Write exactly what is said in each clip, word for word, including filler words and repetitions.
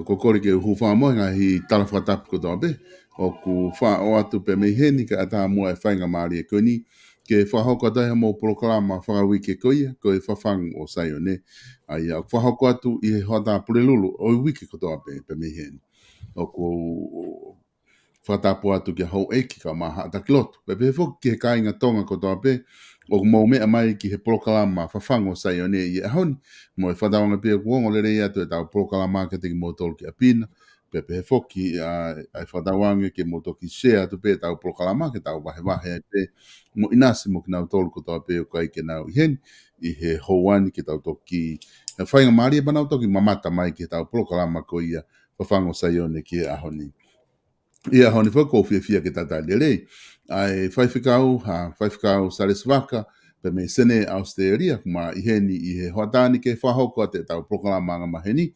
ʻOku ou kole ke u hūfanga mo e ngaahi tala fakatapu kotoa pē ʻoku faʻa ʻoatu pē mei heni kae ʻatā muʻa e faingamālie ko eni ke fakahoko atu ai hoʻomou polokalama fakauike ko ia, ko e Fafangu ʻo Saione. ʻA ia ʻoku fakahoko atu ʻi he hoʻatā Pulelulu ʻo e uike kotoa pē, pē mei heni. ʻOku ou fakatapu atu kia Houʻeiki kae ʻumaʻā haʻa taki lotu. Pea pehē foki ki he kāinga Tonga kotoa pē ʻoku mou meʻa mai ki he polokalama Fafangu ʻo Saione ʻi he ʻaho ni, mo e fakatauange pē ʻoku ongo lelei atu ʻetau polokalama kiate kimoutolu ki ʻapi na. Pea pehē foki ʻa, ʻa e fakatauange ke mou toki share atu pē ʻetau polokalama, ke tau vahevahe ai pē mo ʻinasi mo kinautolu kotoa pē ʻoku ʻikai ke nau ʻi heni ʻi he houa ni, ke tau toki, ʻe faingamālie pea nau toki mamata mai ki heʻetau polokalama ko ia Fafangu ʻo Saione ki he ʻaho ni. ʻI he ʻaho ni foki ʻoku ou fiefia ke talitali lelei ʻa e faifekau, ʻa, Faifekau Salesi Vaka, pea mei Senē, ʻAositelēlia, ʻoku ma ʻi heni ʻi he hoʻatā ni ke fakahoko atu ʻetau polokalama angamaheni.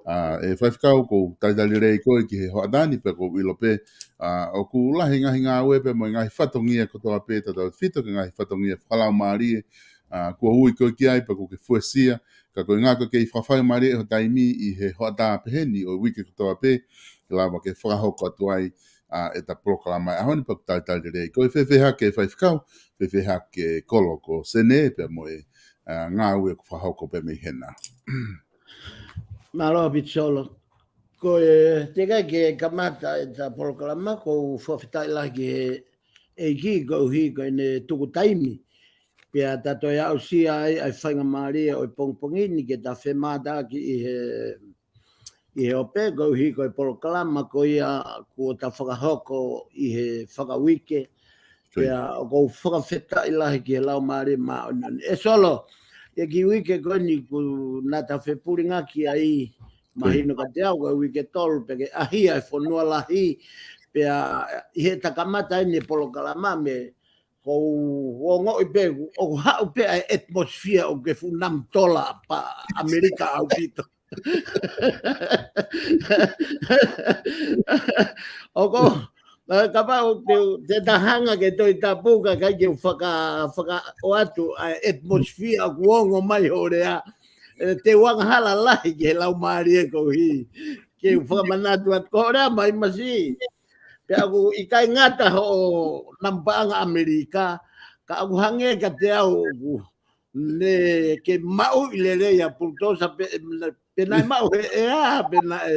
ʻA, ʻe Faifekau, ʻoku ou talitali lelei koe ki he hoʻatā ni, pea ʻoku ou ʻilo pē, ʻa, ʻoku lahi e ngaahi ngāue pea mo e ngaahi fatongia kotoa pē, tautautefito ki he ngaahi fatongia fakalaumālie, ʻa, kuo ui koe ki ai, pea ʻoku ke fuesia, ka ko e ʻuhinga ʻoku kei fakafaingamālie ho taimi ʻi he hoʻatā pehē ni ʻo e uike kotoa pē, ke lava ke fakahoko atu ai, ʻa, ʻeta polokalama ʻi he ʻaho ni, pea ʻoku talitali lelei. Ko e fēfē hake Faifekau, fēfē hake Kolo, ko Senē, pea mo e, ʻa, ngāue ʻoku fakahoko pē mei hena. Mālō ʻaupito Solo. Ko e teʻeki ai ke kamata ʻeta polokalama, ʻoku ou fakafetaʻi lahi ki he ʻEiki koeʻuhi ko ʻene tuku taimi. Pea ta toe aʻusia ai ʻa e faingamālie ʻo e pongipongi ni ke ta femātaaki ʻi he, ʻi he ope koeʻuhi ko e polokalama ko ia kuo ta fakahoko ʻi he fakauike. Pea ʻoku ou fakafetaʻi lahi ki he Laumālie Māʻoniʻoni. ʻE Solo, ʻi he kiʻi uike ko eni kuo ta fepulingaki ai, mahino kiate au, ko e uike tolu pea ke ʻaʻahi ʻa e fonua lahi, pea ʻi heʻeta kamata ʻeni e polokalama, ʻoku ou ongoʻi pē ʻoku haʻu pē ʻa e atmosphere ʻoku ke fuʻu namato pē ʻAmelika ʻaupito. ʻOku, ʻa, kapau te, te ta hanga ke Tohi Tapu kae ʻikai ke u faka, fakaʻoatu ʻa e atmosphere ʻoku ongo mai hoʻo lea, ʻe, te u angahala lahi ki he Laumālie koeʻuhi ke u fakamanatu atu ko hoʻo lea mai masi. Pea ʻoku ʻikai ngata hoʻo namato pē ʻAmelika, ka ʻoku hangē kiate au ʻoku Ne ke maʻu ʻi lelei ʻa Pulutosa pe, pe naʻe maʻu he ʻea, pe naʻe,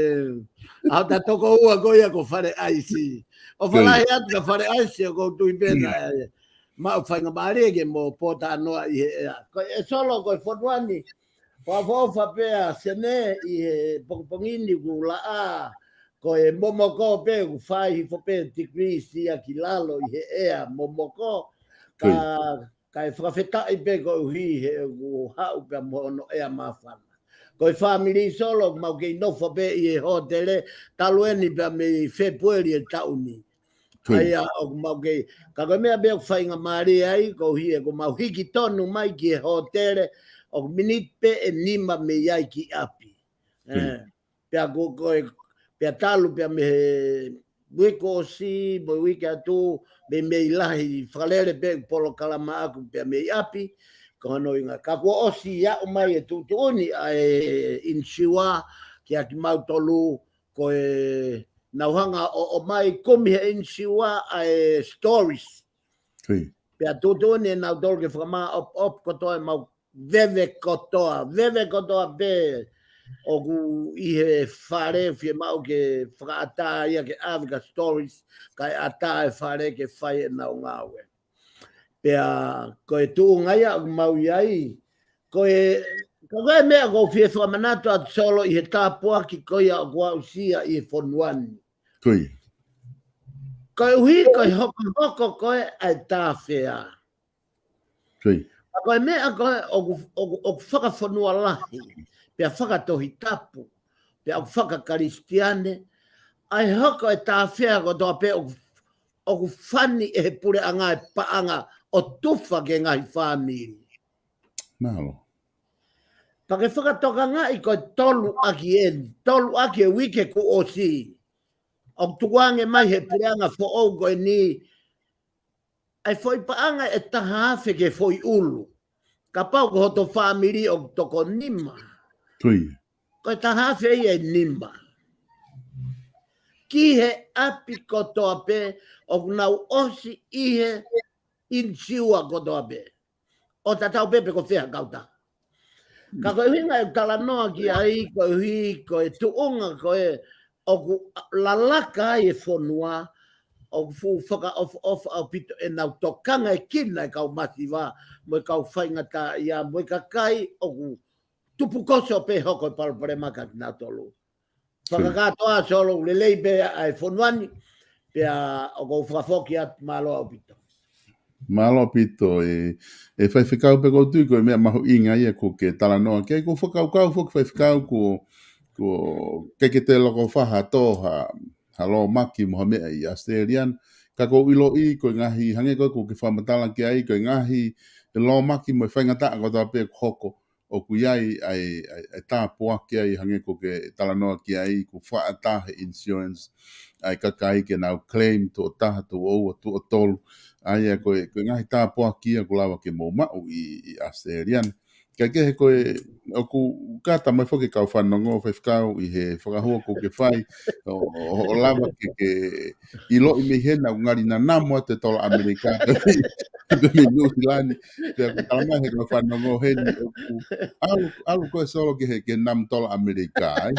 ʻa hota tokoua ko ia ko Fale ʻAisi. ʻOfa lahi atu kia Fale ʻAisi, ʻoku ou tui pē naʻe maʻu faingamālie ke mo pōtalanoa ʻi he ʻea. Ko e Solo, ko e fonua ni, fakaʻofoʻofa pē ʻa Sene ʻi he pongipongi ni kuo laʻā, ko e momoko pē, kuo fai hifo pē degrees ia ki lalo ʻi he ʻea momoko. Ka, ka e fakafetaʻi pē koeʻuhi he kuo haʻu pē mo hono ʻea māfana. Ko e fāmili Solo, mau kei nofo pē ʻi he hōtele, talu eni pē mei Fēpueli e taʻu ni. ʻA ia, ʻoku mau kei, ka ko e meʻa pē ʻoku faingamālie ai, koeʻuhi he kuo mau hiki tonu mai ki he hōtele, ʻoku miniti pē ʻe nima mei ai ki ʻapi. ʻE, pea ko, ko e, pea talu pea mei he uike ʻosi, mo e uike atu, meimei lahi fakalele pē polokalama ʻaku pea mei ʻapi, ko hono ʻuhinga. Ka kuo ʻosi aʻu mai e tuʻutuʻuni ʻa e insiua kiate kimautolu, ko e nau hanga ʻo, ʻomai kumi he insiua ʻa e stories. Pea tuʻutuʻuni ʻe nautolu ke fakamāʻopoʻopo kotoa ʻemau veve kotoa, veve kotoa pē ʻoku ʻi he fale, fiemaʻu ke fakaʻatā ia ke ʻave ki ha stories, kae ʻatā e fale ke fai ʻenau ngāue. Pea ko e tuʻunga ia ʻoku mau ʻi ai, ko e, ka ko e meʻa ʻoku ou fie fakamanatu atu Solo ʻi he tāpuaki ko ia ʻoku aʻusia ʻi he fonua ni. Koeʻuhi ko e hokohoko ko ē ʻa e tāfea. Ka ko e meʻa ko ē ʻoku, ʻoku, ʻoku fakafonua lahi, pea fakatohitapu, pea ʻoku fakakalisitiane, ʻa e hoko e tāfea kotoa pē ʻoku, ʻoku fani ʻe he puleʻanga e paʻanga ʻo tufa ki he ngaahi fāmili. Pea ke fakatokangaʻi ko e tolu ʻaki eni, tolu ʻaki e uike kuo ʻosi. ʻOku tukuange mai he puleʻanga foʻou ko eni, ʻa e foʻi paʻanga ʻe taha afe ki he foʻi ʻulu. Kapau ko hoto fāmili ʻoku toko nima. Ko e taha afe ia ʻe nima. Ki he ʻapi kotoa pē, ʻoku nau ʻosi ʻi he insiua kotoa pē. ʻO tatau pē pe ko fē ha kautaha. Ka ko e ʻuhinga e talanoa ki ai, koeʻuhi ko e tuʻunga ko ē ʻoku lalaka ai e fonua, ʻoku fuʻu fakaʻofoʻofa ʻaupito ʻenau tokangaʻekina e kau masiva, mo e kau faingataʻaʻia, mo e kakai ʻoku tupukoso pē hoko e palopalema kiate kinautolu. Fakakātoa Solo, lelei pē ʻa e fonua ni, pea ʻoku ou fakafoki atu, mālō ʻaupito. Mālō ʻaupito, ʻe, ʻe Faifekau, pea ʻoku ou tui ko e meʻa mahuʻinga ia ʻoku ke talanoa ki ai. ʻOku ou fakakaukau foki Faifekau, ʻoku, ʻoku ʻikai ke toe loko faha tō ha, ha lōmaki mo ha meʻa ʻi ʻAositelēlia ni. Ka ʻoku ou ʻiloʻi ko e ngaahi, hangē ko ē ʻoku ke fakamatala ki ai, ko e ngaahi lōmaki mo e faingataʻa kotoa pē ʻoku hoko, ʻoku ʻi ai ʻa e, ʻa e, ʻa e tāpuaki ai, hangē ʻoku ke talanoa ki ai, ʻoku fakaʻatā he insurance ʻa e kakai ke nau claim tuʻo taha, tuʻo ua, tuʻo tolu. ʻA ia ko e, ko e ngaahi tāpuaki ia ʻoku lava ke mou maʻu ʻi, ʻi ʻAositelēlia ni. Kae kehe ko e, ʻoku kata mai foki e kau fanongo, Faifekau, ʻi he fakahua ʻoku ke fai, ʻo, ʻo, ʻo lava ke, ke ʻiloʻi mei hena ʻoku ngali nanamo atu e tola ʻAmelika pē mei Nuʻu Sila ni. Pea ʻoku talamai ʻe he kau fanongo heni ʻoku ʻalu, ʻalu ko ē Solo ki he, ki he namu tola ʻAmelika, ē.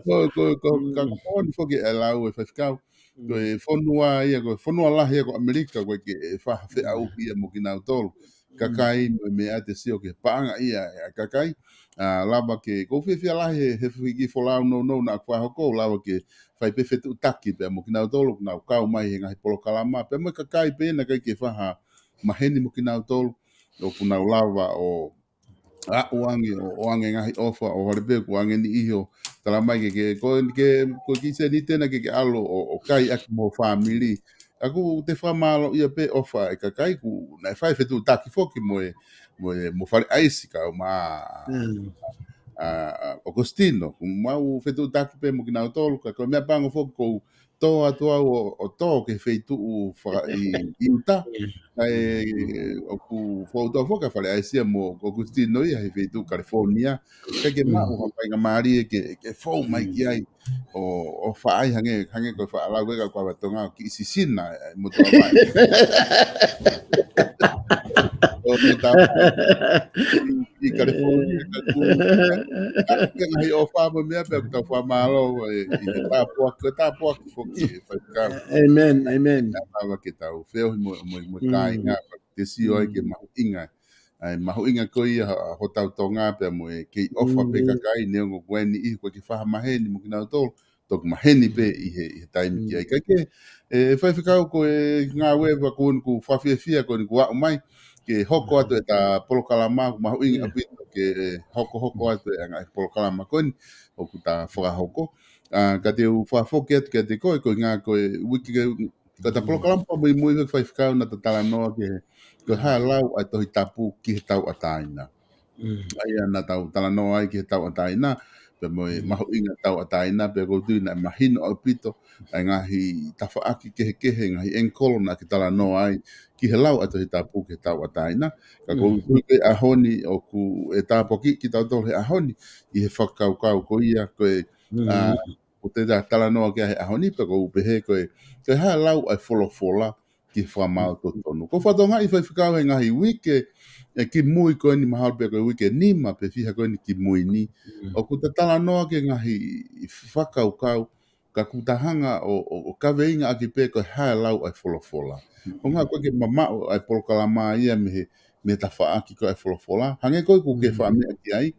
Ko, ko, ko, ka ko eni foki e lau ʻe Faifekau. Ko e fonua ia, ko e fonua lahi ia ko ʻAmelika, ʻoku ʻikai ke fefeʻauhi ia mo kinautolu. Kakai, mo e meʻa te sio ki he paʻanga ia ʻa e kakai. ʻA, lava ke, ʻoku ou fiefia lahi he, he foʻi kiʻi folau nounou naʻa ku fakahoko, lava ke fai pē fetuʻutaki pea mo kinautolu ʻoku nau kau mai he ngaahi polokalama, pea mo e kakai pē naʻe ʻikai ke faʻa maheni mo kinautolu, ʻoku nau lava ʻo aʻu ange, ʻo, ʻo ʻoange ngaahi ʻofa, ʻo hale pē ʻoku ʻoange ni ʻi ho, talamai ke, ke, ko, ke, ko e kiʻi sēniti ena ke, ke ʻalu ʻo, ʻo kai ʻaki mo e fāmili. ʻOku te fakamālōʻia pē ʻofa e kakai, ʻoku naʻe fai fetuʻutaki foki mo e, mo e, mo Fale ʻAisi kau mai ʻa, ʻa, ʻa ʻOkositino, ʻoku mau fetuʻutaki pē mo kinautolu, ka ko e meʻapango foki ʻoku ou tō atu au ʻo, ʻo tō ki he feituʻu faka-, ʻi, ʻi ʻIuta. Kae ʻoku fou atu foki ʻa Fale ʻAisia mo Augustino ia he feituʻu California. Kae ke maʻu ha faingamālie ke, ke fou mai ki ai. ʻO, ʻo faʻa ʻai hangē, hangē ko e faʻa lau ʻe he kau Tonga ʻo kiʻi sisina, ʻe, mo tō mai. ʻO, mo tā ʻi, ʻi California, ka ʻoku, ʻa, ʻa, ke ngaahi ʻofa mo e meʻa pea ʻoku tau fakamālō, ʻe, ʻi he tāpuaki, ko e tāpuaki foki, ʻe faifekau. Amen, amen. Naʻa lava ke tau feohi mo, mo, mo e kāinga, te sio ai ke mahuʻinga. ʻA e mahuʻinga ko ia ʻa hotau Tonga pea mo e kei ʻofa pē kakai, neongo ko eni ʻi he ko e ke fakamaheni mo kinautolu, toki maheni pē ʻi he, ʻi he taimi ki ai. Kae kehe, ʻe faifekau ko e ngāue pea ko eni ʻoku fakafiefia ko eni kuo aʻu mai, ke hoko atu ʻeta polokalama, ʻoku mahuʻinga ʻaupito ke, ʻe, hokohoko atu ʻa e ngaahi polokalama ko eni, ʻoku ta fakahoko. ʻA, ka te u fakafoki atu kiate koe, ko e ngaahi ko e uike ke, ko ʻeta polokalama fakamuimui he faifekau naʻa ta talanoa ki he, ko e hā e lau ʻa e Tohi Tapu ki he tauʻatāina. ʻA ia naʻa tau talanoa ai ki he tauʻatāina, pea mo e mahuʻinga tauʻatāina, pea ʻoku ou tui naʻe mahino ʻaupito, ʻa e ngaahi tafaʻaki kehekehe, ngaahi angle naʻa ke talanoa ai, ki he lau ʻa e Tohi Tapu ki he tauʻatāina. Ka ʻoku ou tui ko e ʻaho ni, ʻoku ʻe tāpuakiʻi kitautolu he ʻaho ni, ʻi he fakakaukau ko ia, ko e, ʻa, ʻoku te ta talanoa ki ai he ʻaho ni, pea ʻoku ou pehē ko e, ko e hā e lau ʻa e folofola ki he fakamaau totonu. ʻOku ou fakatokangaʻi faifekau he ngaahi uike, ʻe, kimui ko eni mahalo pē ko e uike nima pe fiha ko eni kimui ni. ʻOku ta talanoa ki he ngaahi fakakaukau, ka ʻoku ta hanga ʻo, ʻo, ʻo kaveinga ʻaki pē ko e hā e lau ʻa e folofola. ʻO ngā ko e ke mamaʻo ʻa e polokalama ia mei he, mei he tafaʻaki ko e folofola. Hangē ko e ʻoku ke faʻa meʻa ki ai,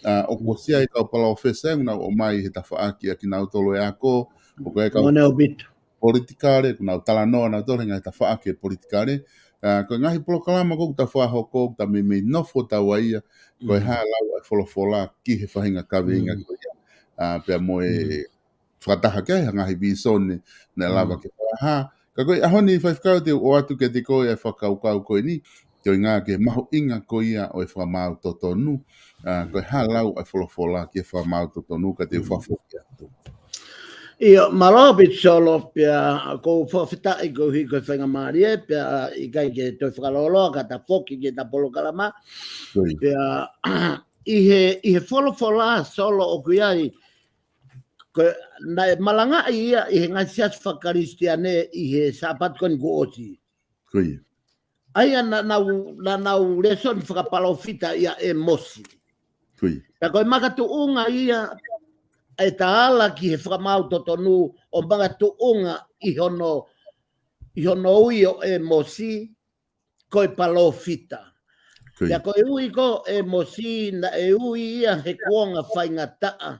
ʻa, ʻoku ʻosi ʻi ai e kau palōfesa ʻoku nau ō mai he tafaʻaki ʻa kinautolu ʻe ako, ʻoku ʻi ai e kau Mo ne ʻaupito. politikale, ʻoku nau talanoa nautolu he ngaahi tafaʻaki ʻe politikale. ʻA, ko e ngaahi polokalama ko ē ʻoku ta fakahoko, ʻoku ta meimei nofo taua ia, ko e hā e lau ʻa e folofola ki he faʻahinga kaveinga ko ia. ʻA, pea mo e fakataha ki ai ha ngaahi vīsone naʻe lava ke fakahā. Ka ko e ʻaho ni faifekau te u ʻoatu kiate koe ʻa e fakakaukau ko eni, ko e ngaahi ke mahuʻinga ko ia ʻo e fakamaau totonu, ʻa, ko e hā e lau ʻa e folofola ki he fakamaau totonu ka te u fakafoki atu. ʻIo, mālō ʻaupito Solo, pea ʻoku ou fakafetaʻi koeʻuhi ko e faingamālie, pea ʻikai ke toe fakalōloa ka ta foki ki heʻeta polokalama. Pea ʻi he, ʻi he folofola Solo ʻoku ʻi ai, ko e, naʻe malangaʻi ia ʻi he ngaahi siasi fakakalisitiane ʻi he Sāpate ko eni kuo ʻosi. ʻA ia naʻa nau, naʻa nau lēsoni fakapalōfita ʻia ʻĒmosi. Pea ko e makatuʻunga ia ʻeta ala ki he fakamaau totonu ʻo makatuʻunga ʻi hono, ʻi hono ui ʻo ʻĒmosi, ko e palōfita. Pea ko e ui ko ʻĒmosi naʻe ui ia he kuonga faingataʻa.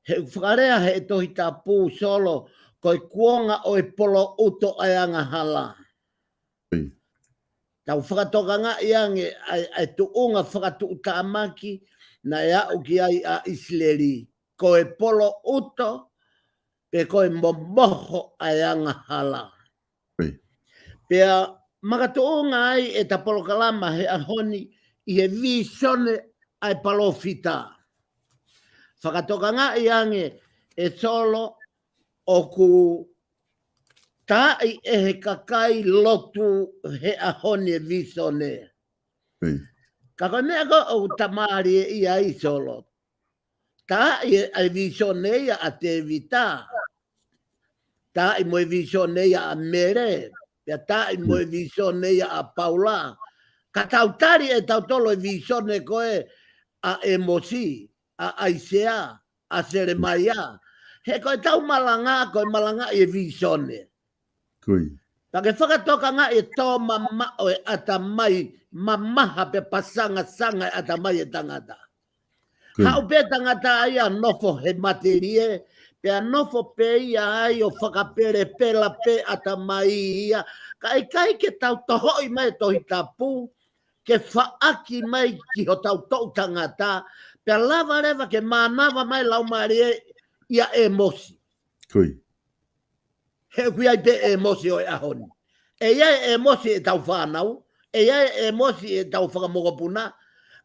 He ʻoku fakalea he Tohi Tapu Solo, ko e kuonga ʻo e poloʻuto ʻa e angahala. Tau fakatokangaʻi ange ʻa e, ʻa e tuʻunga fakatuʻutāmaki naʻe aʻu ki ai ʻa ʻIsileli. Ko e poloʻuto, pe ko e momoho ʻa e angahala. Pea makatuʻunga ai ʻeta polokalama he ʻaho ni ʻi he vīsone ʻa e palōfita. Fakatokangaʻi ange ʻe Solo ʻoku taaʻi ʻe he kakai lotu he ʻaho ni e vīsone. Ka ko e meʻa ko ē ʻoku ta mālieʻia ai Solo. Taaʻi ʻa e vīsone ia ʻa Tēvita. Taaʻi mo e vīsone ia ʻa Mele. Pea taaʻi mo e vīsone ia ʻa Paula. Ka tau tali ʻe tautolu e vīsone ko ē ʻa ʻĒmosi, ʻa ʻAisea, ʻa Selemaia. He ko e tau malanga, ko e malangaʻi e vīsone. Pea ke fakatokangaʻi e tō mamaʻo e ʻatamai, mamaha pea pasangasanga e ʻatamai e tangata. Haʻu pē tangata ia nofo he matelie, pea nofo pē ia ai ʻo fakapelepela pē ʻatamai ia. Ka ʻikai ke tau tohoʻi mai e Tohi Tapu, ke faʻaki mai ki hotau toʻu tangata, pea lava leva ke mānava mai laumālie ia ʻĒmosi. He ʻoku ʻi ai pē ʻĒmosi ʻo e ʻaho ni. ʻE ʻi ai ʻĒmosi ʻetau fānau, ʻe ʻi ai ʻĒmosi ʻetau fakamokopuna,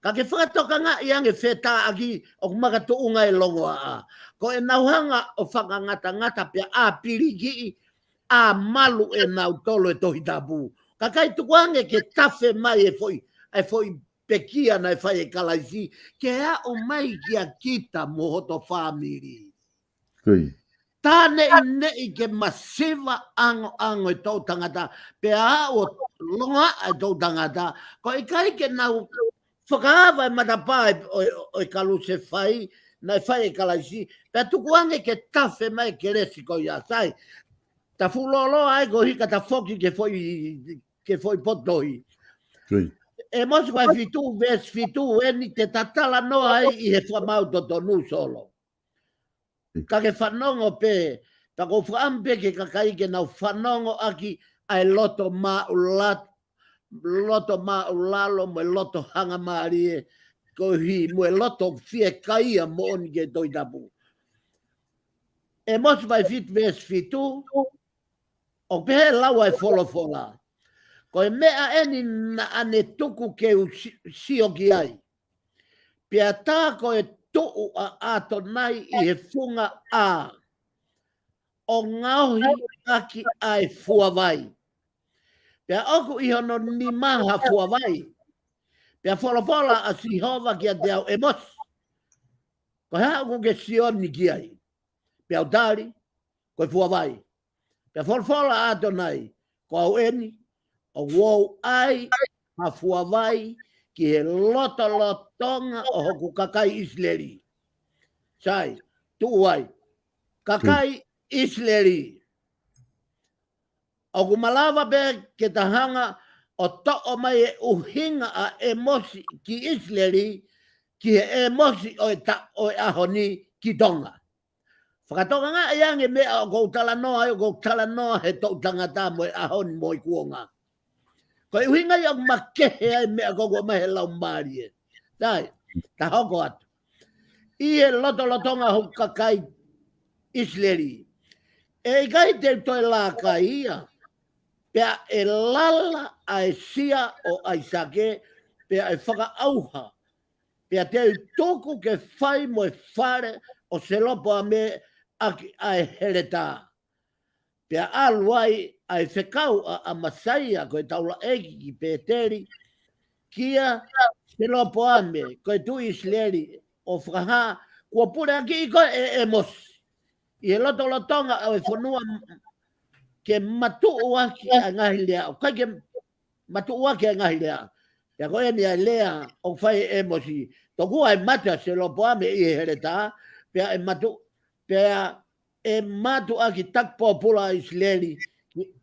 Ka ke fakatokangaʻi ange fetaʻaki ʻoku makatuʻunga e longoaʻa. Ko ʻenau hanga ʻo fakangatangata pea ʻāpilikiʻi ʻa malu ʻenautolu e Tohi Tapu. Kakai tuku ange ke tafe mai e foʻi, e foʻi pekia naʻe fai ʻe Kalaisi, ke aʻu mai kia kita mo hoto fāmili. Tāneʻineʻi ke masiva ʻangoʻango e toʻutangata, pea aʻu ʻo longoaʻa e toʻutangata, ko e ʻikai ke nau fakaava e matapā ʻo, ʻo, ʻo e kalusefai, naʻe fai ʻe Kalaisi, pea tuku ange ke tafe mai e kelesi ko ia. Sai, ta fuʻu lōloa ai ko hika ta foki ke foʻi, ke foʻi potohi. ʻĒmosi vahe fitu, veesi fitu, eni te ta talanoa ai ʻi he fakamaau totonu Solo. Ka ke fanongo pē, pea ʻoku ou fakaʻamu pē ki he kakai ke nau fanongo ʻaki ʻa e loto māʻulalo, loto māʻulalo mo e loto hangamālie, koeʻuhi mo e loto fiekaia moʻoni ki he Tohi Tapu. ʻĒmosi vahe fitu veesi fitu, ʻoku pehē lau ʻa e folofola. Ko e meʻa eni naʻa ne tuku ke u si-, sio ki ai. Pea tā ko e tuʻu ʻa ʻAtonai ʻi he funga ʻā, ʻo ngaohi ʻaki ʻa e fuavai. Pea ʻoku ʻi hono nima ha fuavai. Pea folofola ʻa Sihova kiate au, ʻĒmosi, ko e hā ʻoku ke sioni ki ai? Pea u tali, ko e fuavai. Pea folofola ʻa ʻAtonai, ko au eni, ʻoku ou ʻai ha fuavai ki he lotolotonga ʻo hoku kakai ʻIsileli. Sai, tuʻu ai, kakai ʻIsileli. ʻOku malava pē ke ta hanga ʻo toʻo mai e ʻuhinga ʻa ʻĒmosi ki ʻIsileli, ki he ʻĒmosi ʻo e ta-, ʻo e ʻaho ni ki Tonga. Fakatokangaʻi ange meʻa ʻoku ou talanoa ai, ʻoku ou talanoa he toʻutangata mo e ʻaho ni mo e kuonga. Ko e ʻuhinga ia ʻoku makehe ai meʻa ʻoku ʻomai he Laumālie. Sai, ta hoko atu. ʻI he lotolotonga hoku kakai ʻIsileli. ʻE ʻikai te u toe lākai ia. Pea ʻe lala ʻa e sia ʻo ʻAisake, pea ʻe fakaʻauha. Pea te u tuku ke fai mo e fale ʻo Selopoame ʻaki ʻa e heletā. Pea ʻalu ai ʻa e fekau ʻa ʻAmasaia ko e taulaʻeiki ki Pēteli, kia Selopoame ko e tuʻi ʻIsileli, ʻo fakahā kuo puleʻaki koe ʻe ʻĒmosi ʻi he lotolotonga ʻo e fonua, ke matuʻuaki ʻa e ngaahi lea, ʻoku ʻikai ke matuʻuaki ʻa e ngaahi lea. Pea ko eni ʻa e lea ʻoku fai ʻe ʻĒmosi, tokua ʻe mate ʻa Selopoame ʻi he heletā, pea ʻe matu, pea ʻe matuʻaki taki pōpula ʻa ʻIsileli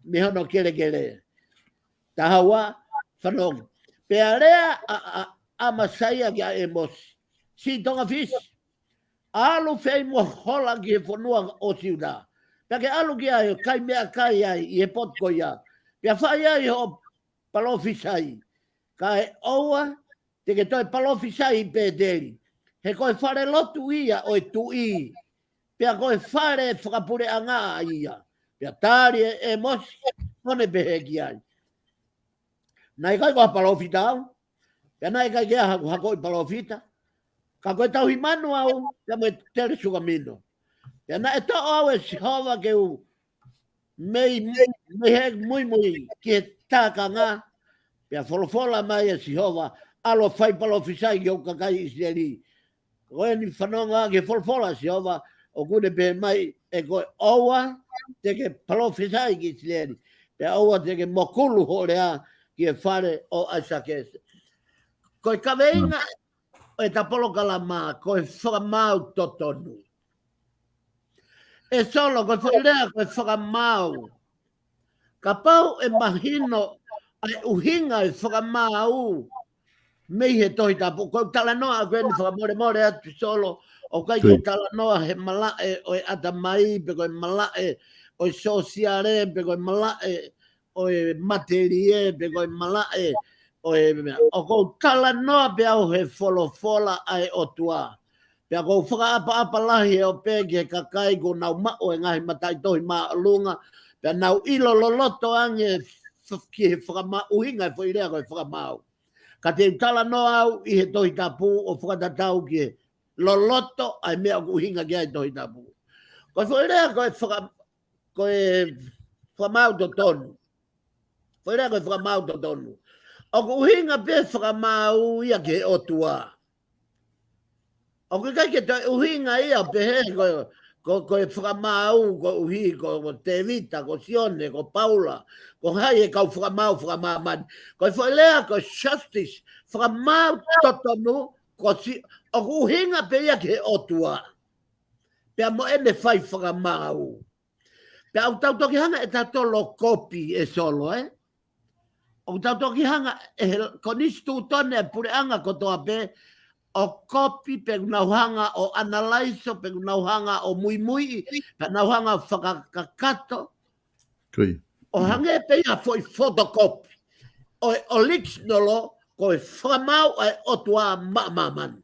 mei hono kelekele. Taha ua, fanongo. Pea lea ʻa, ʻa, ʻAmasaia kia ʻĒmosi, siʻi Tonga Fisi, ʻalu fei mo hola ki he fonua ʻo Siuta. Pea ke ʻalu ki ai ʻo kai meʻakai ai ʻi he potu ko ia. Pea fai ai hoʻo palōfisai. Kae ʻoua te ke toe palōfisai ʻi Pēteli. He ko e fale lotu ia ʻo e tuʻi. Pea ko e fale fakapuleʻanga ia. Pea tali ʻe ʻĒmosi, ʻo ne pehē ki ai, naʻe ʻikai ko ha palōfita au. Pea naʻe ʻikai ke ʻi ai haku hakoʻi palōfita. Ka ko e tauhi manu au, pea mo e tele sukamino. Pea naʻe toʻo au ʻe Sihova ke u mei, mei he muimui ki he tākanga. Pea folofola mai ʻa Sihova, ʻalu ʻo fai palōfisai ki hoku kakai ʻIsileli. Ko eni fanongo ki he folofola ʻa Sihova, ʻoku ne pehē mai ʻe koe, ʻoua te ke palōfisai ki ʻIsileli. Pea ʻoua te ke mokulu hoʻo lea ki he fale ʻo ʻAisake. Ko e kaveinga ʻo ʻeta polokalama, ko e fakamaau totonu. ʻE Solo, ko e foʻi lea ko e fakamaau. Kapau ʻe mahino ʻa e ʻuhinga e fakamaau mei he Tohi Tapu. Ko e talanoa ʻaku eni, fakamolemole atu Solo, ʻoku ʻikai ko e talanoa he malaʻe ʻo e ʻatamai, pe ko e malaʻe ʻo e sōsiale, pe ko e malaʻe ʻo e matelie, pe ko e malaʻe ʻo e meʻa. ʻOku ou talanoa pē au he folofola ʻa e ʻOtua. Pea ʻoku ou fakaʻapaʻapa lahi ʻo pehē ki he kakai kuo nau maʻu e ngaahi mataʻitohi māʻolunga, pea nau ʻilo loloto ange f-, ki he fakamaʻuhinga e foʻi lea ko e fakamaau. Ka te u talanoa au ʻi he Tohi Tapu ʻo fakatatau ki he loloto ʻa e meʻa ʻoku ʻuhinga ki ai e Tohi Tapu. Ko e foʻi lea ko e faka-, ko e fakamaau totonu. Foʻi lea ko e fakamaau totonu. ʻOku ʻuhinga pē fakamaau ia ki he ʻOtua. ʻOku ʻikai ke toe ʻuhinga ia ʻo pehē ko, ko, ko e fakamaau, koeʻuhi, ko, ko Tēvita, ko Sione, ko Paula, ko hai e kau fakamaau fakamāmani. Ko e foʻi lea, ko e justice, fakamaau totonu, ko si, ʻoku ʻuhinga pē ia ki he ʻOtua. Pea mo ʻene fai fakamaau. Pea ʻoku tau toki hanga ʻe tautolu ʻo kopi ʻe Solo, ē? ʻOku tau toki hanga ʻe he konisitūtone ʻa e puleʻanga kotoa pē ʻo kopi pe ʻoku nau hanga ʻo analaiso, pe ʻoku nau hanga ʻo muimuiʻi, pe nau hanga ʻo fakakakato. Ko ia. ʻO hangē pē ia foʻi fotokopi ʻo e original ko e fakamaau ʻa e ʻOtua maʻa māmani.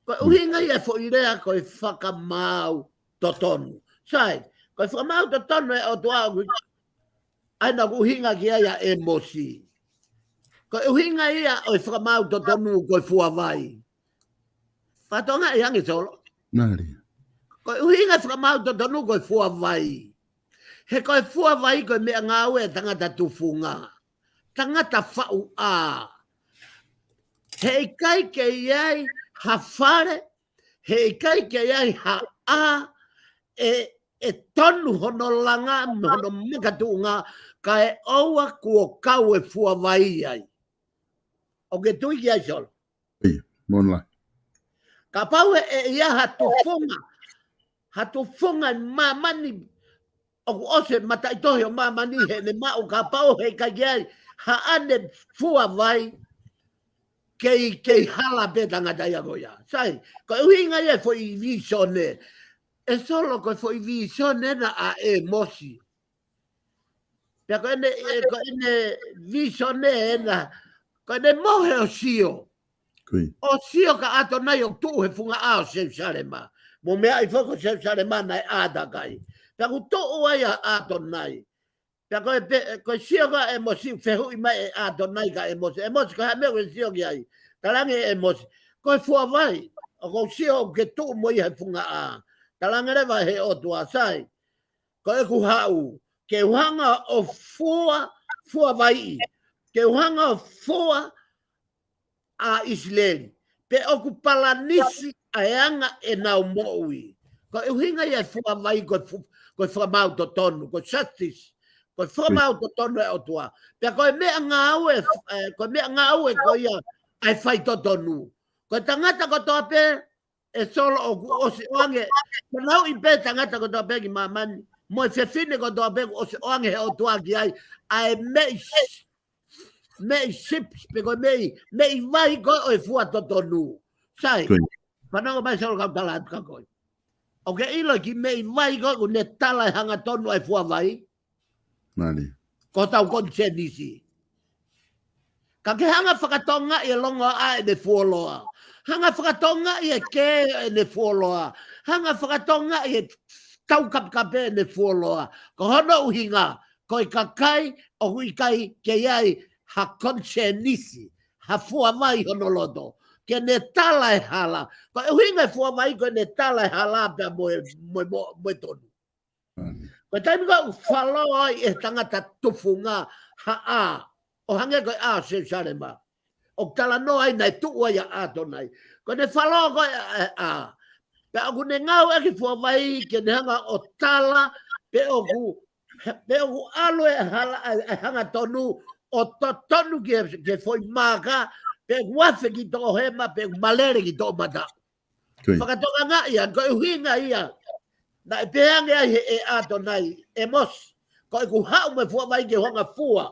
Ko e ʻuhinga ia e foʻi lea ko e fakamaau totonu. Sai, ko e fakamaau totonu e ʻOtua ʻoku, ʻa ia naʻa ku ʻuhinga ki ai ʻa ʻĒmosi. Ko e ʻuhinga ia ʻo e fakamaau totonu ko e fuavai. Fakatokangaʻi ange Solo. Mālie. Ko e ʻuhinga e fakamaau totonu ko e fuavai. He ko e fuavai ko e meʻangāue e tangata tufunga. Tangata faʻu ʻā. Heʻikai ke ʻi ai ha fale, heʻikai ke ʻi ai ha ʻā, ʻe, ʻe tonu hono langa, hono makatuʻunga, kae ʻoua kuo kau e fuavai ai. ʻOku ke tui ki ai Solo? ʻIo, monla. Kapau he ʻe ʻi ai ha tufunga, ha tufunga ʻi māmani, ʻoku ʻosi e mataʻitohi ʻo māmani heʻene maʻu kapau heʻikai ke ʻi ai haʻane fuavai kei, kei hala pē tangata ia ko ia. Sai, ko e ʻuhinga ia e foʻi vīsone. ʻE Solo ko e foʻi vīsone ena ʻa ʻĒmosi. Pea ko ʻene, ʻe, ko ʻene vīsone ena, ko ʻene mohe ʻo sio. Ko ia. ʻO sio kia ʻAtonai ʻoku tuʻu he funga ʻā ʻo Selusalema. Mo meaʻi foki ko Selusalema naʻe ʻātakai. Pea ʻoku tuʻu ai ʻa ʻAtonai. Pea ko e pe-, ko e sio ko ē ʻa ʻĒmosi, fehuʻi mai ʻe ʻAtonai kia ʻĒmosi. ʻĒmosi, ko e hā e meʻa ʻoku ke sio ki ai? Talaange ʻe ʻĒmosi, ko e fuavai. ʻOku ou sio ʻoku ke tuʻu mo ia he funga ʻā. Talaange leva ʻe he ʻOtua, sai, ko ʻeku haʻu, ke u hanga ʻo fua, fuavaiʻi. Ke u hanga ʻo fua ʻa ʻIsileli. Pe ʻoku palanisi ʻa e anga ʻenau moʻui. Ko e ʻuhinga ia e fuavai ko e fu-, ko e fakamaau totonu, ko e justice. Ko e fakamaau totonu e ʻOtua. Pea ko e meʻangāue, ē, ko e meʻangāue ko ia ʻa e faitotonu. Ko e tangata kotoa pē, ʻe Solo ʻoku ʻosi ʻoange, ko nau ʻi pē tangata kotoa pē ki māmani. Mo e fefine kotoa pē ʻoku ʻosi ʻoange he ʻOtua ki ai, ʻa e meʻi s-, meʻi sipi, pe ko e meʻi, meʻi vai ko ē ʻo e fua totonu. Sai, Ko ia. Fanongo mai Solo kau tala atu kia koe. ʻOku ke ʻilo e kiʻi meʻi vai ko ē ʻoku ne tala e hangatonu ʻa e fuavai? Mālie. Ko hotau konisēnisi. Ka ke hanga fakatokangaʻi e longoaʻa ʻene fuoloa. Hanga fakatokangaʻi e kē ʻene fuoloa. Hanga fakatokangaʻi e taukapekape ʻene fuoloa. Ko hono ʻuhinga, ko e kakai ʻoku ʻikai ke ʻi ai ha konisēnisi, ha fuavai hono loto. Ke ne tala e hala. Ko e ʻuhinga e fuavai ko ʻene tala e hala pea mo e, mo e, mo e, mo e tonu. Ko e taimi ko ē ʻoku falō ai e tangata tufunga ha ʻā, ʻo hangē ko e ʻā ʻo Selusalema. ʻOku talanoa ai naʻe tuʻu ai ʻa ʻAtonai. Ko ʻene falō ko ē ʻa e ʻā. Pea ʻoku ne ngāueʻaki e fuavai ke ne hanga ʻo tala, pe ʻoku, pe ʻoku ʻalu e hala, ʻa e, ʻa e hangatonu, ʻo totonu ki he, ki he foʻi maaka, pe ʻoku afe ki toʻohema, pe ʻoku malele ki toʻomataʻu. Ko ia. Fakatokangaʻi ange, ko e ʻuhinga ia. Naʻe pehē ange ai he ʻe ʻAtonai, ʻĒmosi, ko ʻeku haʻu mo e fuavai ke u hanga fua.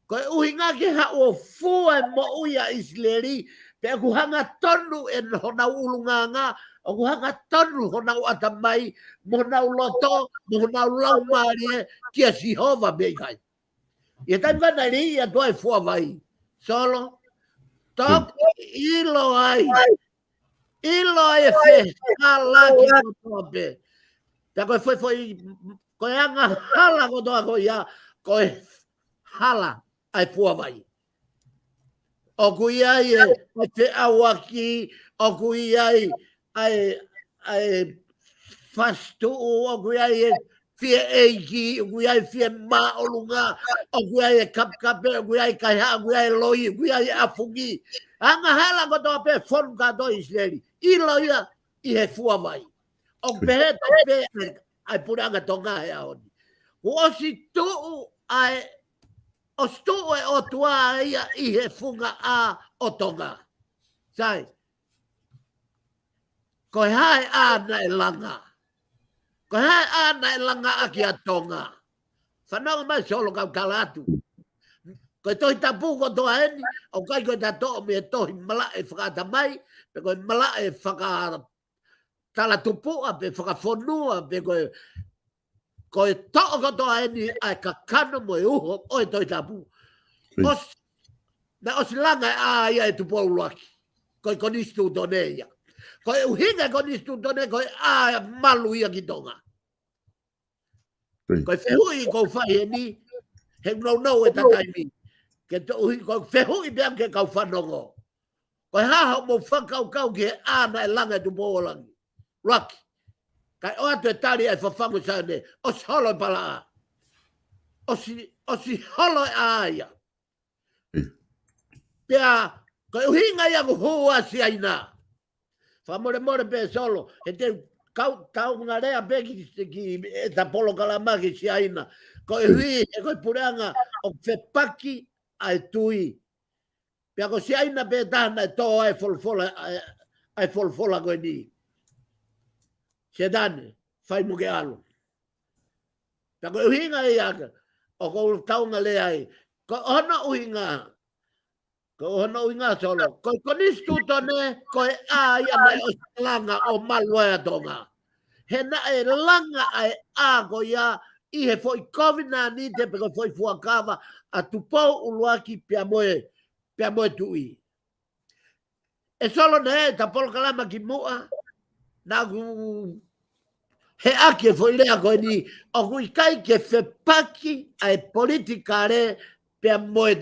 Ko e ʻuhinga ke haʻu ʻo fua e moʻui ʻa ʻIsileli, pea ʻoku hangatonu ʻe honau ʻulungaanga, ʻoku hangatonu honau ʻatamai, mo honau loto, mo honau laumālie, kia Sihova pe ʻikai. ʻI he taimi ko ē naʻe liʻaki atu ai e fuavai. Solo. Toki ʻilo ai. ʻIlo ai e fehālaaki kotoa pē. Pea ko e foʻi, foʻi, ko e angahala kotoa ko ia, ko e hala ʻa e fuavai. ʻOku ʻi ai e, e feʻauaki, ʻoku ʻi ai ʻa e, ʻa e fasituʻu, ʻoku ʻi ai e fie ʻeiki, ʻoku ʻi ai e fie māʻolunga, ʻoku ʻi ai e kapekape, ʻoku ʻi ai e kaihaʻa, ʻoku ʻi ai e loi, ʻoku ʻi ai e ʻafungi. Angahala kotoa pē fonu kātoa ʻIsileli. ʻIlo ia ʻi he fuavai. ʻOku pehē tofu pē ʻa e, ʻa e puleʻanga Tonga he ʻaho ni. Kuo ʻosi tuʻu ʻa e, ʻosi tuʻu e ʻOtua ia ʻi he funga ʻā ʻo Tonga. Sai. Ko e hā e ʻā naʻe langa? Ko e hā e ʻā naʻe langa ʻaki ʻa Tonga? Fanongo mai Solo kau tala atu. Ko e Tohi Tapu kotoa eni, ʻoku ʻikai ko e ta toʻo mei he tohi malaʻe fakaʻatamai, pe ko e malaʻe fakatalatupuʻa, pe fakafonua, pe ko e, ko e toʻo kotoa eni ʻa e kakano mo e uho ʻo e Tohi Tapu. ʻOsi, naʻe ʻosi langa e ʻā ia ʻe Tupou ʻUluaki. Ko e konisitūtone ia. Ko e ʻuhinga e konisitūtone, ko e ʻā malu ia ki Tonga. Ko e fehuʻi ʻoku ou fai eni, he nounou e ta taimi. Ke toʻuhi, ko e fehuʻi pē ange ki he kau fanongo. Ko e hā hoʻomou fakakaukau ki he ʻā naʻe langa ʻe Tupou ʻUluaki? ʻUluaki. Kae ʻoatu e tali ʻa e fafangu Saione, ʻosi holo e palaʻā. ʻOsi, ʻosi holo e ʻā ia. Pea, ko e ʻuhinga ia ʻoku hū ai Siaina. Fakamolemole pē Solo, he te u kau, taungalea pē ki, ki, e ta polokalama ki Siaina. Ko e ʻuhi, he ko e puleʻanga ʻoku fepaki ʻa e tui. Pea ko Siaina pē taha naʻe tō ai e folofola, ʻa e, ʻa e folofola ko eni. Sētane, fai mo ke ʻalu. Pea ko e ʻuhinga ia ʻoku ou taungalea ai. Ko hono ʻuhinga, ko hono ʻuhinga Solo. Ko e konisitūtone, ko e ʻā ia naʻe ʻosi langa ʻo malu ai ʻa Tonga. He naʻe langa ʻa e ʻā ko ia ʻi he foʻi kovinānite pe ko e foʻi fuakava ʻa Tupou ʻUluaki pea mo e, pea mo e tuʻi. ʻE Solo, naʻe ta polokalama kimuʻa, naʻa ku heʻaki e foʻi lea ko eni, ʻoku ʻikai ke fepaki ʻa e politikale pea mo e,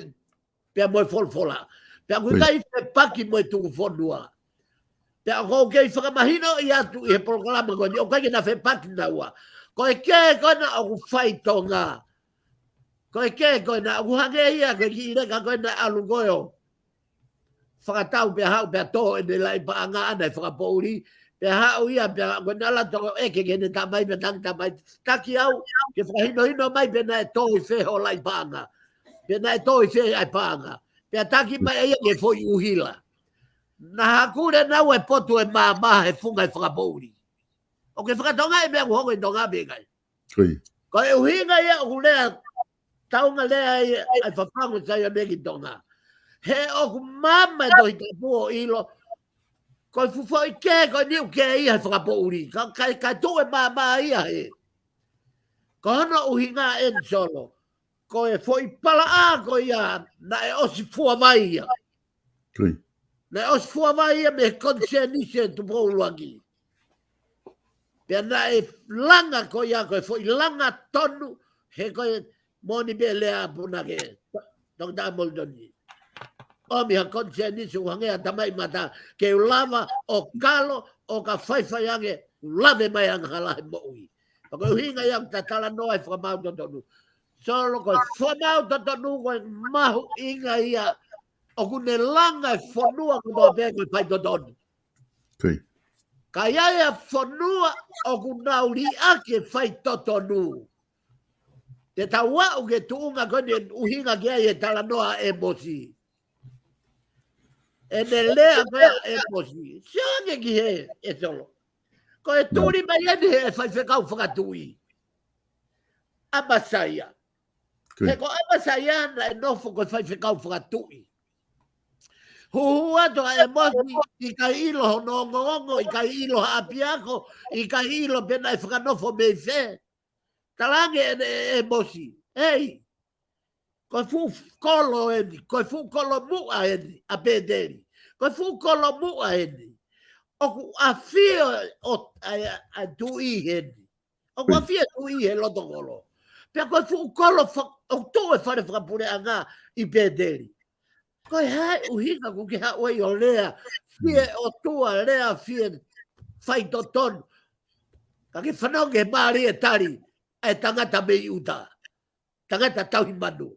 pea mo e folofola. Pea ʻoku ʻikai fepaki mo e tuku fonua. Pea ʻoku ou kei fakamahinoʻi atu ʻi he polokalama ko eni, ʻoku ʻikai ke na fepaki naua. Ko e kē ko ena ʻoku fai Tonga. Ko e kē ko ena ʻoku hangē ia ko e kiʻi leka ko ena ʻalu ko ē ʻo fakatau pea haʻu pea tō ʻene laʻi paʻanga ʻana ʻi fakapoʻuli, pea haʻu ia pea ko ena ʻalu ʻo ʻeke ki heʻene tamai pea tangi tamai, taki au, ke fakahinohino mai pe naʻe tō ʻi fē hoʻo laʻi paʻanga. Pe naʻe tō ʻi fē ʻa e paʻanga. Pea taki mai ʻe ia ki he foʻi ʻuhila. Naʻa ku lea naʻa ku ʻi he potu ʻo e maama he funga ʻi fakapoʻuli. ʻOku ke fakatonga e meʻa ʻoku hoko ʻi Tonga pe ʻikai? Ko e ʻuhinga ia ʻoku lea, taungalea ai ʻa e fafangu Saione ki Tonga. He ʻoku maama e Tohi Tapu ʻo ʻilo, ko e fuʻu foʻi kē ko eni ʻoku kē ia he fakapoʻuli. Ka, ka, ka tuʻu e maama ia he. Ko hono ʻuhinga eni Solo. Ko e foʻi palaʻā ko ia naʻe ʻosi fuavai ia. Naʻe ʻosi fuavai ia mei he konisēnisi ʻo Tupou ʻUluaki. Pea naʻe langa ko ia ko e foʻi langa tonu, he ko e moʻoni pē lea ʻa e punake. Toketā Molitoni. ʻOmi ha konisēnisi ʻoku hangē ha tamaʻimata ke u lava ʻo kalo ʻo ka faifai ange, u lave mai angahala he moʻui. Pea ko e ʻuhinga ia ʻoku ta talanoa ai fakamaau totonu. Solo, ko e fakamaau totonu ko e mahuʻinga ia ʻoku ne langa e fonua kotoa pē ko e faitotonu. Ka ʻi ai e fonua ʻoku nau liʻaki e faitotonu, te tau aʻu ki he tuʻunga ko eni ʻoku ʻuhinga ki ai e talanoa ʻa ʻĒmosi. ʻEne lea ko ē ʻa ʻĒmosi. Sio ange ki hē, ʻe Solo. Ko e tuli mai eni he faifekau fakatuʻi, ʻAmasaia. He ko ʻAmasaia naʻe nofo ko e faifekau fakatuʻi. Huhū atu ʻa ʻĒmosi, ʻikai ʻilo hono ongoongo, ʻikai ʻilo ha ʻapiako, ʻikai ʻilo pe naʻe fakanofo mei fē. Talaange ʻe, ʻe, ʻĒmosi, ʻEi, ko e fuʻu kolo eni, ko e fuʻu kolo muʻa eni ʻa Pēteli. Ko e fuʻu kolo muʻa eni. ʻOku ʻafio ʻo, ʻa, ʻa, ʻa tuʻi heni. ʻOku ʻafio tuʻi he loto kolo. Pea ko e fuʻu kolo fa-, ʻoku tuʻu e fale fakapuleʻanga ʻi Pēteli. Ko e hā e ʻuhinga ʻoku ke haʻu ai ʻo lea fie ʻOtua, lea fie faitotonu? Ka ke fanongo ki he mālie tali ʻa e tangata mei ʻuta, tangata tauhi manu.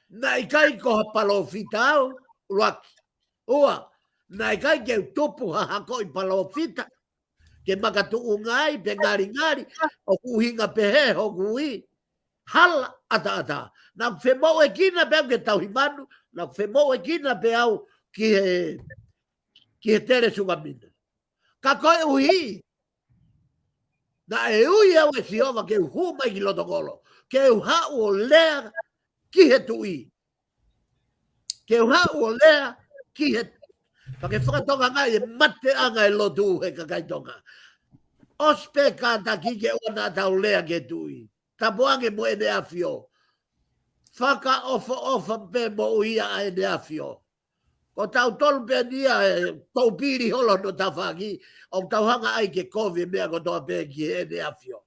Naʻe ʻikai ko ha palōfita au, ʻuluaki. Ua, naʻe ʻikai ke u tupu ha hakoʻi palōfita ke makatuʻunga ai pe ngalingali, ʻoku ʻuhinga pehē hoku ui. Hala ʻataʻatā. Naʻa ku femoʻuekina pē au ki he tauhi manu, naʻa ku femoʻuekina pē au ki he, ki he telesukamina. Ka koeʻuhi naʻe ui au ʻe Sihova ke u hū mai ki loto kolo, ke u haʻu ʻo lea ki he tuʻi, ke u haʻu ʻo lea ki he, pea ke fakatokangaʻi e mateʻanga e lotu he kakai Tonga. ʻOsi pē kātaki ke ʻoua naʻa tau lea ki he tuʻi. Tapu ange mo ʻEne ʻAfio. Fakaʻofoʻofa pē moʻui ʻa ʻEne ʻAfio. Ko tautolu pē ni ia ʻe toupili holo hono tafaʻaki, ʻoku tau hanga ai ke kovi e meʻa kotoa pē ki heʻene ʻAfio.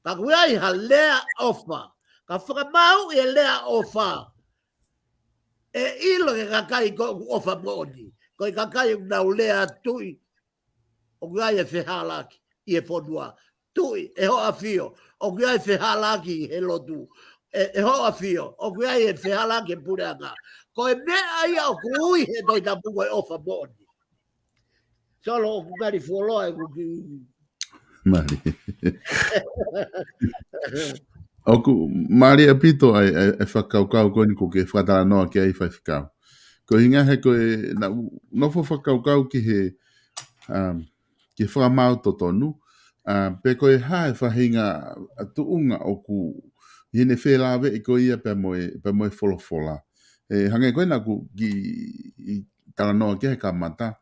Ka ʻoku ʻi ai ha lea ʻofa. Ka fakamaauʻi e lea ʻofa, ʻe ʻilo e kakai ko ē ʻoku ʻofa moʻoni. Ko e kakai ʻoku nau lea tuʻi, ʻoku ʻi ai e fehālaaki ʻi he fonua. Tuʻi, ʻe hoʻo ʻAfio, ʻoku ʻi ai e fehālaaki he lotu. ʻE, ʻe hoʻo ʻAfio, ʻoku ʻi ai e fehālaaki he puleʻanga. Ko e meʻa ia ʻoku ui he Tohi Tapu ko e ʻofa moʻoni. Solo, ʻoku ngali fuoloa ʻeku kiʻi. Mālie. ʻOku mālie ʻaupito ʻa e, ʻa e, ʻa e fakakaukau ko eni ʻoku ke fakatalanoa ki ai, Faifekau. Ko e ʻuhinga he ko e, naʻa ku nofo fakakaukau ki he, um, ki he fakamaau totonu, uh, pe ko e hā e faʻahinga tuʻunga ʻoku ʻi heʻene felāveʻi ko ia pea mo e, pea mo e folofola. ʻE, hangē ko ena ʻoku ke talanoa ki ai he kamata.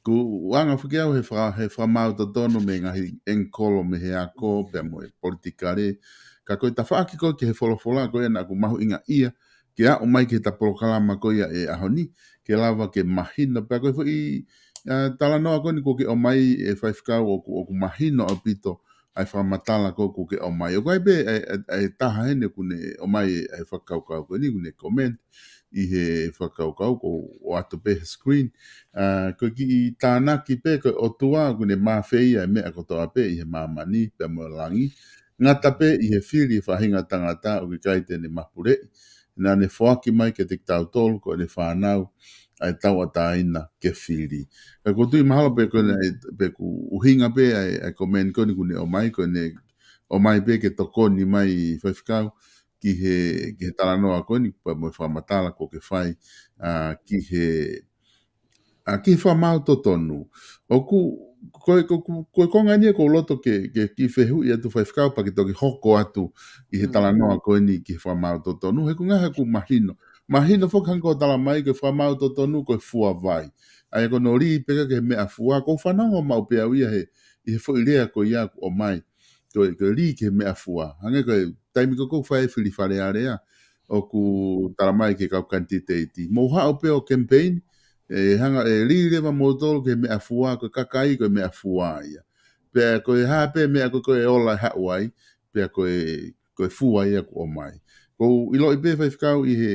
ʻOku ou anga foki au he faka-, he fakamaau totonu mei he ngaahi ʻengikolo mei he ako pea mo e politikale. Ka ko e tafaʻaki ko ē ki he folofola ko ena ʻoku mahuʻinga ia ke aʻu mai ki heʻeta polokalama ko ia he ʻaho ni, ke lava ke mahino. Pea ko e foʻi, ʻa, talanoa ko eni ʻoku ke ʻomai, ʻe Faifekau, ʻoku, ʻoku mahino ʻaupito ʻa e fakamatala ko ē ʻoku ke ʻomai. ʻOku ʻi ai pē ʻa e, ʻa e, ʻa e taha heni ʻoku ne ʻomai ʻa e fakakaukau ko eni, ʻoku ne comment ʻi he fakakaukau ʻoku ʻoatu pē he screen. ʻA, ko e kiʻi tānaki pē, ko e ʻOtua ʻoku ne mafeia e meʻa kotoa pē ʻi he māmani pea mo e langi. Ngata pē ʻi he fili e faʻahinga tangata ʻoku ʻikai te ne mapuleʻi. Naʻa ne foaki mai kiate kitautolu ko ʻene fānau ʻa e tauʻatāina ke fili. Ka ʻoku ou tui mahalo pē ko ena, ʻe, pē ʻoku ʻuhinga pē ʻa e, ʻa e comment ko eni ʻoku ne ʻomai, ʻoku ne ʻomai pē ke tokoni mai, Faifekau, ki he, ki he talanoa ko eni pea mo e fakamatala ʻoku ke fai, ʻa, ki he, ʻa, ki he fakamaau totonu. ʻOku, ko e, ko, ko, ko e konga eni ʻoku ou loto ke, ke kiʻi fehuʻi atu, Faifekau, pea ke toki hoko atu ʻi he talanoa ko eni ki he fakamaau totonu. He ko e ngaahi ʻoku mahino. Mahino foki hangē ko e talamai ko e fakamaau totonu ko e fua vai. ʻA ia ko hono lī pē ki he meʻafua, ʻoku ou fanongo maʻu pē au ia he, ʻi he foʻi lea ko ia ʻoku ʻomai. Ko e, ko e lī ki he meʻafua. Hangē ko e taimi ko ē ʻoku fai ai e fili Fale Alea, ʻoku talamai ki he kau kanititeiti, mou haʻu pē ʻo campaign, ʻe hanga ʻe lī leva moutolu ki he meʻafua, ko e kakai ko e meʻafua ia. Pea ko e hā pē meʻa ko ē ʻoku ola ʻe haʻu ai, pea ko e, ko e fua ia ʻoku ʻomai. ʻOku ou ʻiloʻi pē, Faifekau, ʻi he,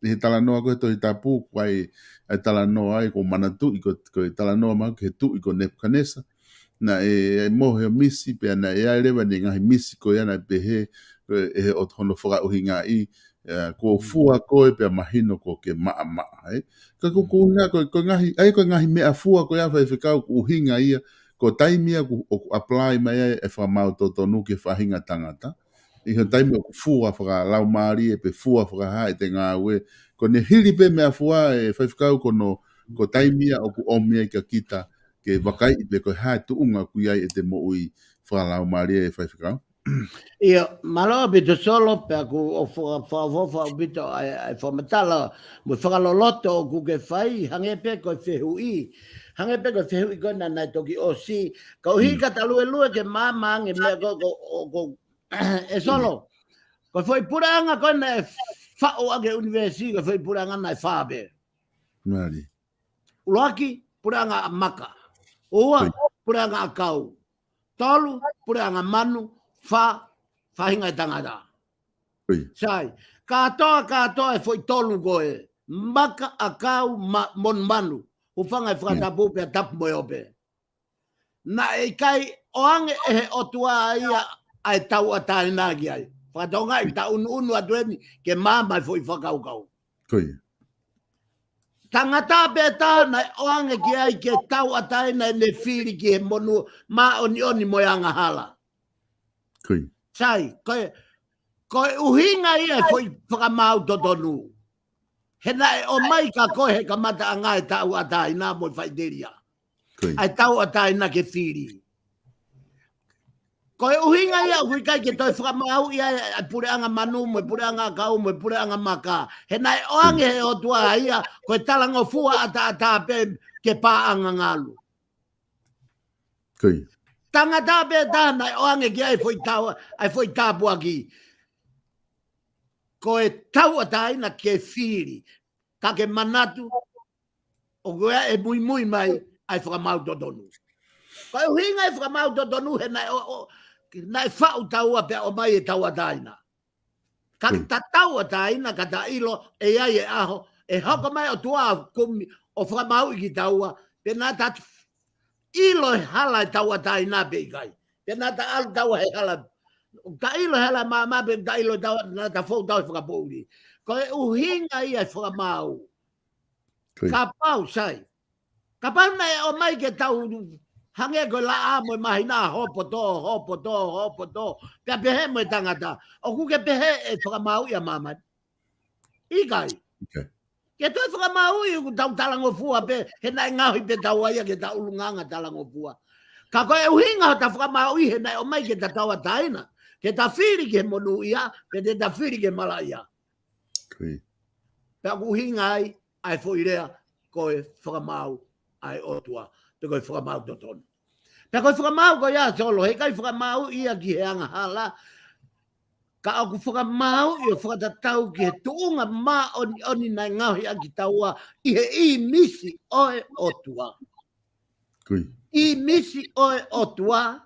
ʻi he talanoa ko ē he Tohi Tapu, ʻoku ʻi ai e talanoa ai, ʻoku ou manatuʻi ko, ko e talanoa mai ki he tuʻi ko Nepukanesa. Naʻe, ʻe mohe ʻo misi, pea naʻe ʻi ai leva ʻene ngaahi misi ko ia naʻe pehē, ʻe, ʻe he ʻOtua hono fakaʻuhingaʻi, ʻe, kuo u fua koe pea mahino kuo ke maʻamaʻa, ē. Ka ʻoku, ʻoku ou ʻuhinga ko, ko e ngaahi, ʻa ia ko e ngaahi meʻafua ko ia, Faifekau, ʻoku ʻuhinga ia, ko e taimi ia ʻoku, ʻoku apply mai ai e fakamaau totonu ki he faʻahinga tangata. ʻI he taimi ʻoku fua fakalaumālie pe fua fakahā ʻete ngāue, ko ʻene hili pē meʻafua, ʻe Faifekau, ko hono, ko e taimi ia ʻoku ʻomi ai kia kita ke vakaiʻi pe ko e hā e tuʻunga ʻoku ʻi ai ʻete moʻui fakalaumālie, ʻe Faifekau. ʻIo, mālō ʻaupito Solo, pea ʻoku ou fa-, fa-, fa-, fa-, ʻaupito ʻa e, ʻa e fakamatala mo e fakaloloto ʻoku ke fai, hangē pē ko e fehuʻi. Hangē pē ko e fehuʻi ko ena naʻe toki ʻosi. Ka ʻoku ʻikai ke ta luelue ke maama ange meʻa ko, ko, ko, ko, ʻe Solo. Ko e foʻi puleʻanga ko ena ʻe faʻu ʻaki e ʻunivēsi, ko e foʻi puleʻanga naʻe fā pē. Mālie. ʻUluaki, puleʻanga maka. Ua, puleʻanga ʻakau. Tolu, puleʻanga manu. Fā, faʻahinga ʻo e tangata. Sai, kātoa, kātoa e foʻi tolu ko ē. maka, ʻakau, ma-, monumanu, hūfanga he fakatapu pea tapu mo e ope. Naʻe ʻikai ʻoange ʻe he ʻOtua ia ʻa e tauʻatāina ki ai. Fakatokangaʻi, ta ʻunuʻunu atu eni ke maama e foʻi fakakaukau. Ko ia. Tangata pē taha naʻe ʻoange ki ai ke tauʻatāina ʻene fili ki he monū māʻoniʻoni mo e angahala. Ko ia. Sai, ko e, ko e ʻuhinga ia e foʻi fakamaau totonu. He naʻe ʻomai kia koe he kamataʻanga e tauʻatāina mo e faʻiteliha. Ko ia. ʻA e tauʻatāina ke fili. Ko e ʻuhinga ia ʻoku ʻikai ke toe fakamaauʻi ai ʻa e puleʻanga manu, mo e puleʻanga ʻakau, mo e puleʻanga maka. He naʻe ʻoange he ʻOtua ia, ko e talangofua ʻataʻatā pē ke paʻanga ngalu. Ko ia. Tangata pē taha naʻe ʻoange ki ai e foʻi tau, ʻa e foʻi tāpuaki. Ko e tauʻatāina ke fili. Ka ke manatu, ʻoku ʻi ai e muimui mai ʻa e fakamaau totonu. Ko e ʻuhinga e fakamaau totonu he naʻe ʻo, ʻo, naʻe faʻu taua pea ʻomai e tauʻatāina. Ka ke ta tauʻatāina ka ta ʻilo ʻe ʻi ai e ʻaho ʻe hoko mai e ʻOtua ʻo kumi ʻo fakamaauʻi kitaua, pea naʻa ta ʻilo e hala e tauʻatāina pe ʻikai. Pea naʻa ta ʻalu taua he hala. Ta ʻilo e hala e maama pea ta ʻilo e taua, naʻa ta fou taua he fakapoʻuli. Ko e ʻuhinga ia e fakamaau. Ko ia. Kapau, sai. Kapau naʻe ʻomai ke tau hangē ko e laʻā mo e māhina, hopo tō, hopo tō, hopo tō. Pea pehē mo e tangata, ʻoku ke pehē ʻe fakamaauʻi ʻa māmani? ʻIkai. ʻIkai. Ke toe fakamaauʻi ʻoku tau talangofua pē, he naʻe ngaohi pē taua ia ke ta ʻulungaanga talangofua. Ka ko e ʻuhinga hota fakamaauʻi he naʻe ʻomai ke ta tauʻatāina, ke ta fili ki he monūʻia, pe te ta fili ki he malaʻia. Ko ia. Pea ʻoku ʻuhinga ai ʻa e foʻi lea ko e fakamaau ʻa e ʻOtua, pe ko e fakamaau totonu. Pea ko e fakamaau ko ia, Solo, heʻikai fakamaau ia ki he angahala, ka ʻoku fakamaauʻi ʻo fakatatau ki he tuʻunga māʻoniʻoni naʻe ngaohi ʻaki taua ʻi he ʻīmisi ʻo e ʻOtua. Ko ia. ʻĪmisi ʻo e ʻOtua,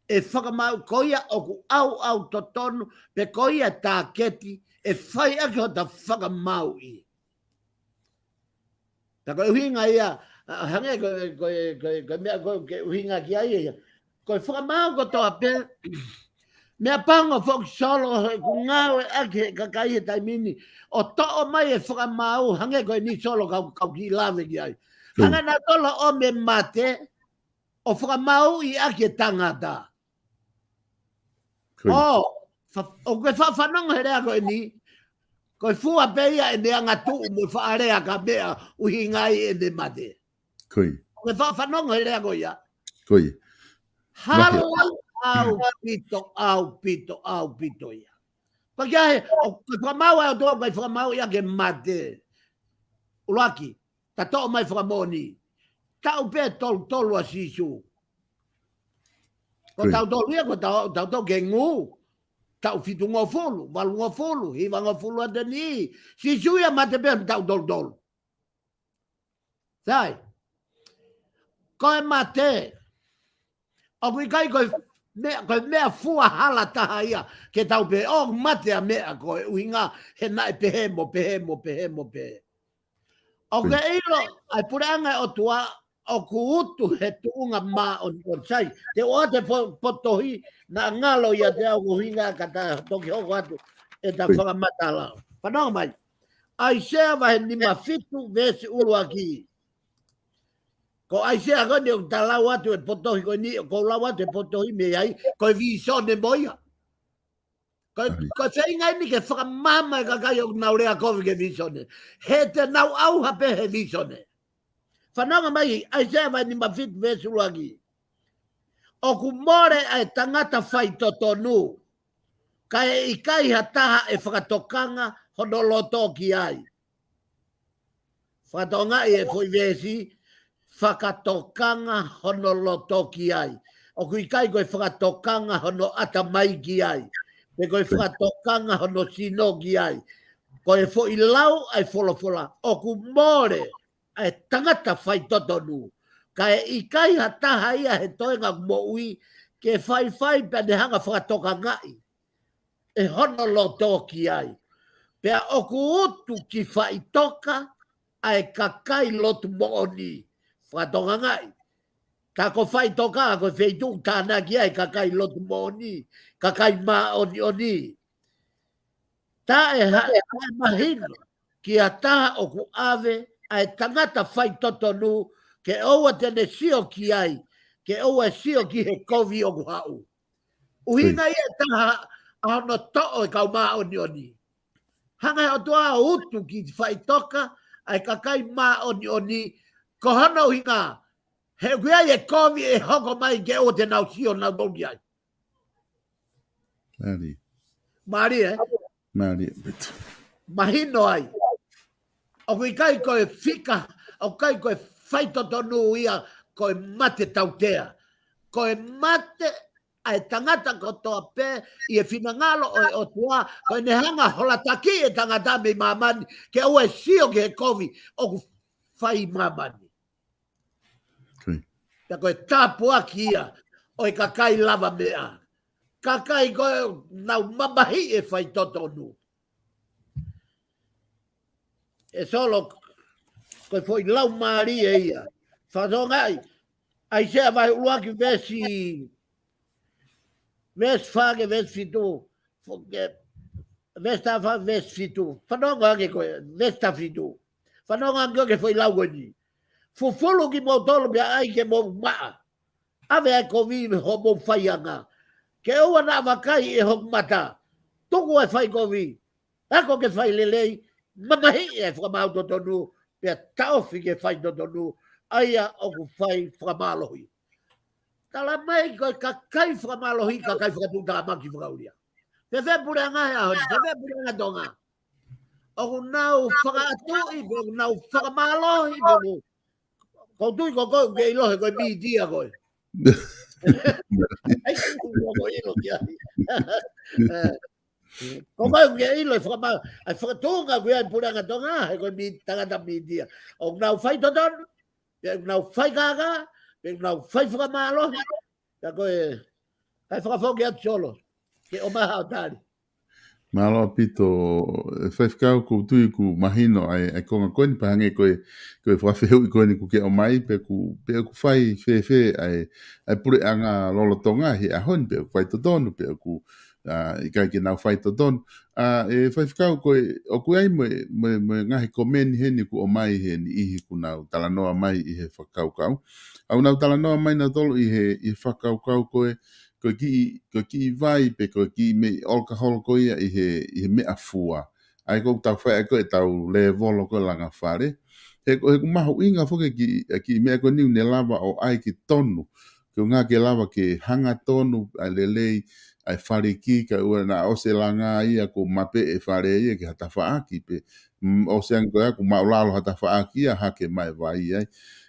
ʻe fakamaau ko ia ʻoku ʻauʻau totonu, pe ko ia tāketi ʻe fai ʻaki hota fakamaauʻi. Pea ko e ʻuhinga ia, ʻa, hangē ko, ko, ko, ko e meʻa ko ē ke ʻuhinga ki ai ia. Ko e fakamaau kotoa pē, meʻapango foki, Solo, he ʻoku ngāueʻaki ʻe he kakai he taimi ni ʻo toʻo mai e fakamaau, hangē ko eni, Solo, kau, kau kiʻi lave ki ai. Ko ia. Hangē naʻa tolo ʻo mei mate, ʻo fakamaauʻi ʻaki e tangata. Ko ia. ʻO, fa-, ʻoku ke faʻa fanongo he lea ko eni, ko e fua pē ia ʻene angatuʻu mo e faʻa lea ka meʻa ʻuhinga ai ʻene mate. Ko ia. ʻOku ke faʻa fanongo he lea ko ia. Ko ia. Hala ʻaupito, ʻaupito, ʻaupito ia. Ko ia he, ʻoku fakamaau ʻa e ʻOtua, ʻoku ʻikai fakamaau ia ke mate. ʻUluaki, ta toʻo mai fakamoʻoni. Taʻu pē tolutolu ʻa Sīsū. Ko ia. Tautolu ia, ko tau, tautolu ke ngū. Taʻu fitungofulu, valungofulu, hivangofulu ʻa e teni. Sīsū ia mate pē taʻu tolutolu. Sai. Ko e mate. ʻOku ʻikai ko e meʻa, ko e meʻa fua hala taha ia ke tau pehē, ʻoku mate ʻa meʻa ko e ʻuhinga he naʻe pehē mo pehē mo pehē mo pehē. ʻOku ke ʻilo, ʻa e puleʻanga ʻo e ʻOtua, ʻoku utu he tuʻunga māʻoniʻoni. Sai, te u ʻoatu e po-, potohi, naʻa ngalo ia te au ko e ʻuhinga ka ta toki hoko atu ʻeta fakamatala. Fanongo mai. ʻAisea vahe nima fitu, veesi ʻuluaki. Ko ʻAisea ko eni ʻoku ta lau atu e potohi ko eni, ʻoku ou lau atu e potohi mei ai, ko e vīsone mo ia. Ko, ko e feinga eni ke fakamaama e kakai ʻoku nau lea kovi ki he vīsone. He te nau ʻauha pē he vīsone. Fanongo mai, ʻAisea vahe nima fitu veesi ʻuluaki. ʻOku mole ʻa e tangata faitotonu, kae ʻikai ha taha ʻe fakatokanga hono loto ki ai. Fakatokangaʻi e foʻi veesi, fakatokanga hono loto ki ai. ʻOku ʻikai ko e fakatokanga hono ʻatamai ki ai. Pe ko e fakatokanga hono sino ki ai. Ko e foʻi lau ʻa e folofola. ʻOku mole ʻa e tangata faitotonu. Kae ʻikai ha taha ia he toenga moʻui ke faifai pea ne hanga fakatokangaʻi ʻe hono loto ki ai. Pea ʻoku utu ki faʻitoka ʻa e kakai lotu moʻoni. Fakatongangaʻi. Tā ko faʻitoka ko e feituʻu tānaki ai kakai lotu moʻoni, kakai māʻoniʻoni. Taʻe ha-, taʻe mahino ki ha taha ʻoku ʻave ʻa e tangata faitotonu ke ʻoua te ne sio ki ai, ke ʻoua ʻe sio ki he kovi ʻoku haʻu. ʻUhinga ia ʻe taha ʻa hono toʻo e kau māʻoniʻoni. Hanga he ʻOtua ʻo utu ki faʻitoka ʻa e kakai māʻoniʻoni, ko hono ʻuhinga, he ʻoku ʻi ai e kovi ʻe hoko mai ke ʻoua te nau sio nau tolu ki ai. Mālie. Mālie, ē? Mālie, ʻaupito. Mahino ai. ʻOku ʻikai ko e fika, ʻoku ʻikai ko e faitotonu ia, ko e mate tautea. Ko e mate ʻa e tangata kotoa pē ʻi he finangalo ʻo e ʻOtua, ko ʻene hanga holataki e tangata mei māmani, ke ʻoua ʻe sio ki he kovi ʻoku fai māmani. Pea ko e tāpuaki ia ʻo e kakai lavameʻa. Kakai ko ē ʻoku nau mamahiʻi e faitotonu. ʻE Solo, ko e foʻi lau mālie ia. Fakatongangaʻi, ʻAisea vahe ʻuluaki veesi, veesi fā ki he veesi fitu. Fo-, ke, veesi taha fā, veesi fitu. Fanongo ange ko e, veesi taha fitu. Fanongo ange ko e foʻi lau ko eni. Fufulu kimoutolu pea ʻai ke mou maʻa. ʻAve ʻa e kovi mei hoʻomou faianga. Ke ʻoua naʻa vakai ʻe hoku mata. Tuku e fai kovi. Ako ke fai lelei. Mamahiʻi e fakamaau totonu. Pea taʻofi ke fai totonu. ʻA ia ʻoku fai fakamālohi. Tala mai ko e kakai fakamālohi, kakai fakatuʻutāmaki fakaʻulia. Fēfē puleʻanga he ʻaho ni, fēfē puleʻanga Tonga. ʻOku nau fakaʻatuʻi, pe ʻoku nau fakamālohi, pe ʻoku, ʻoku ou tui ko koe ʻoku ke ʻilo he ko e mītia koe. ʻAi, ʻoku ou ʻilo ki ai. Ko koe ʻoku ke ʻilo e fakama-, ʻa e fakatuʻunga ʻoku ʻi ai e puleʻanga Tonga, he ko e mī-, tangata mītia. ʻOku nau fai totonu, pe ʻoku nau fai kākā, pe ʻoku nau fai fakamālohi. Ka ko e, kae fakafoki atu Solo, ke ʻomai haʻo tali. Mālō ʻaupito, ʻe Faifekau, ʻoku ou tui ʻoku mahino ʻa e, ʻa e konga ko eni pea hangē ko e, ko e fakafehuʻi ko eni ʻoku ke ʻomai, pe ʻoku, pe ʻoku fai fēfē ʻa e, ʻa e puleʻanga lolotonga he ʻaho ni, pe ʻoku fai totonu, pe ʻoku, ʻa, ʻikai ke nau fai totonu. ʻA, ʻe Faifekau, ko e, ʻoku ʻi ai mo e, mo e, mo e ngaahi komeni heni ʻoku ʻomai heni ʻi he ʻoku nau talanoa mai ʻi he fakakaukau. ʻOku nau talanoa mai nautolu ʻi he, ʻi he fakakaukau ko e, ko e kiʻi, ko e kiʻi vai pe ko e kiʻi meʻi ʻolokaholo ko ia ʻi he, ʻi he meʻafua. ʻA ia ʻoku tau fai ʻa e ko e tau lēvolo ko e langa fale. He ko e, he ʻoku mahuʻinga foki e kiʻi, e kiʻi meʻa ko eni ʻoku ne lava ʻo ʻai ke tonu. Ko e ʻuhinga ke lava ke hangatonu ʻa e lelei ʻa e faliki kae ʻoua naʻa ʻosi e langa ia kuo mapeʻe e fale ia ki ha tafaʻaki pe, mm, ʻosi ange ko ia kuo māʻulalo ha tafaʻaki ia hake mai e vai ai.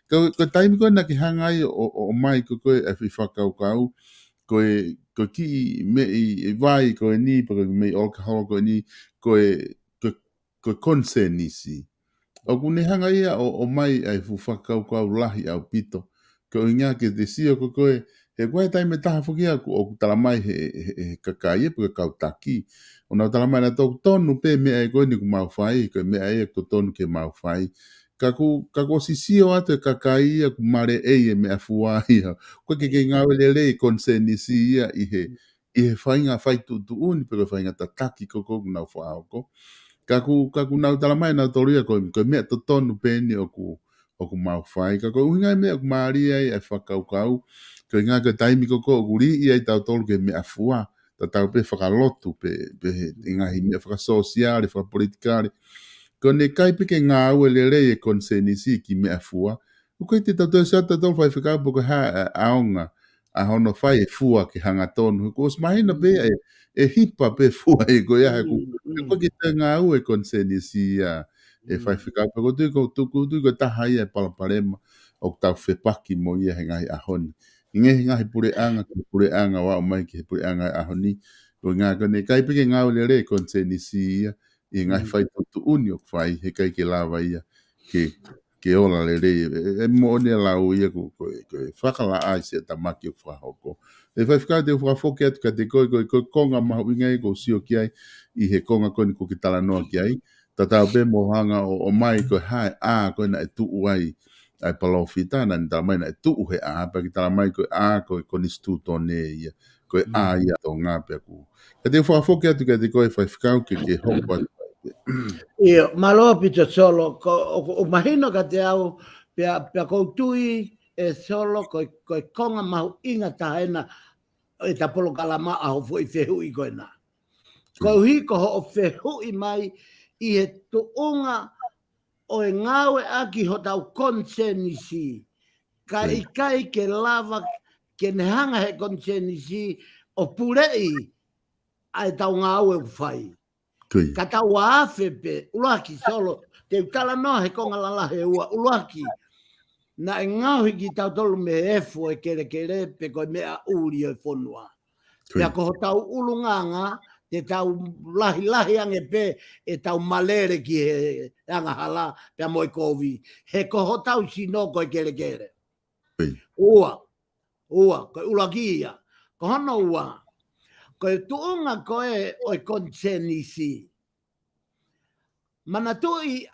Ko, ko e taimi ko ē naʻa ke hanga ai ʻo, ʻo, ʻomai ko ē ʻa e foʻi fakakaukau, ko e, ko e kiʻi meʻi vai ko eni, pe ko e meʻi ʻolokaholo ko eni, ko e, ko e, ko e konisēnisi. ʻOku ne hanga ia ʻo, ʻomai ʻa e fuʻu fakakaukau lahi ʻaupito. Ko e ʻuhinga ke te sio ko ē, he ko e taimi ʻe taha foki ia ʻoku, ʻoku tala mai he, he, he kakai ia pe ko e kau taki. ʻOku nau tala mai naʻa totonu pē meʻa ia ko eni ʻoku mau fai, ko e meʻa ia ʻoku totonu ke mau fai. Ka ʻoku, ka ʻoku ʻosi sio atu e kakai ia ʻoku maleʻei e meʻafua ia. ʻOku ʻikai ke ngāue lelei e konisēnisi ia ʻi he, ʻi he faʻahinga fai tuʻutuʻuni pe ko e faʻahinga tataki ko ē ʻoku nau fakahoko. Ka ʻoku, ka ʻoku nau tala mai nautolu ia ko e, ko e meʻa totonu pē eni ʻoku, ʻoku mau fai. Ka ko e ʻuhinga e meʻa ʻoku mālie ai ʻa e fakakaukau, ko e ʻuhinga ko e taimi ko ē ʻoku liʻi ai tautolu ki he meʻafua, tatau pē fakalotu pe, pe he, he ngaahi meʻa fakasōsiale, fakapolitikale. Ko ʻene ʻikai pē ke ngāue lelei e konisēnisi ki he meʻafua, ʻoku ʻikai te tau toe sio atu tautolu Faifekau pe ko e hā e ʻaonga ʻa hono fai e fua ke hangatonu. He kuo ʻosi mahino pē ʻe, ʻe hipa pē fua ia ko ia he ʻoku, ʻoku ʻikai ke toe ngāue e konisēnisi ia ʻe Faifekau, pea ʻoku ou tui ko, ʻoku ou tui ko e taha ia e palopalema ʻoku tau fepaki mo ia he ngaahi ʻaho ni. ʻI he ngaahi puleʻanga, ki he puleʻanga ʻo aʻu mai ki he puleʻanga e ʻaho ni. Ko e ʻuhinga ko ʻene ʻikai pē ke ngāue lelei e konisēnisi ia, ʻi he ngaahi fai tuʻutuʻuni ʻoku fai, he ʻikai ke lava ia ke, ke ola lelei. ʻE, ʻe moʻoni ʻa e lau ia ko, ko, ko e fakalaʻā ʻi siʻa tāmaki ʻoku fakahoko. ʻE Faifekau, te u fakafoki atu kiate koe, ko, ko e konga mahuʻinga ia ʻoku ou sio ki ai ʻi he konga ko eni ʻoku ke talanoa ki ai. Tatau pē mo hanga ʻo, ʻomai ko e hā e ʻā ko ē naʻe tuʻu ai ʻa e palōfita, naʻa ne talamai naʻe tuʻu he ʻā, pea ke talamai ko e ʻā ko e konisitūtone ia, ko e ʻā ia ʻo Tonga pea ku. Ka te u fakafoki atu kiate koe Faifekau ke, ke hoko atu. ʻIo, mālō ʻaupito Solo, ko, ʻo, ʻo mahino kiate au, pea, pea ʻoku ou tui ʻe Solo, ko, ko e konga mahuʻinga taha ena ʻeta polokalama ʻa hoʻo foʻi fehuʻi ko ena. Koeʻuhi ko hoʻo fehuʻi mai ʻi he tuʻunga ʻo e ngāueʻaki hotau konisēnisi. Ka ʻikai ke lava ke ne hanga he konisēnisi ʻo puleʻi ʻa ʻetau ngāue ʻoku fai. Ka tau afe pē, ʻuluaki Solo, te u talanoa he konga lalahi ʻe ua, ʻuluaki, naʻe ngaohi kitautolu mei he efu ʻo e kelekele pe ko e meʻa ʻuli ʻo e fonua. Pea ko hotau ʻulungaanga, te tau lahilahi ange pē ʻetau malele ki he angahala, pea mo e kovi. He ko hotau sino ko e kelekele. Ua, ua, ko e ʻuluaki ia. Ko hono ua, ko e tuʻunga ko ē ʻo e konisēnisi. Manatuʻi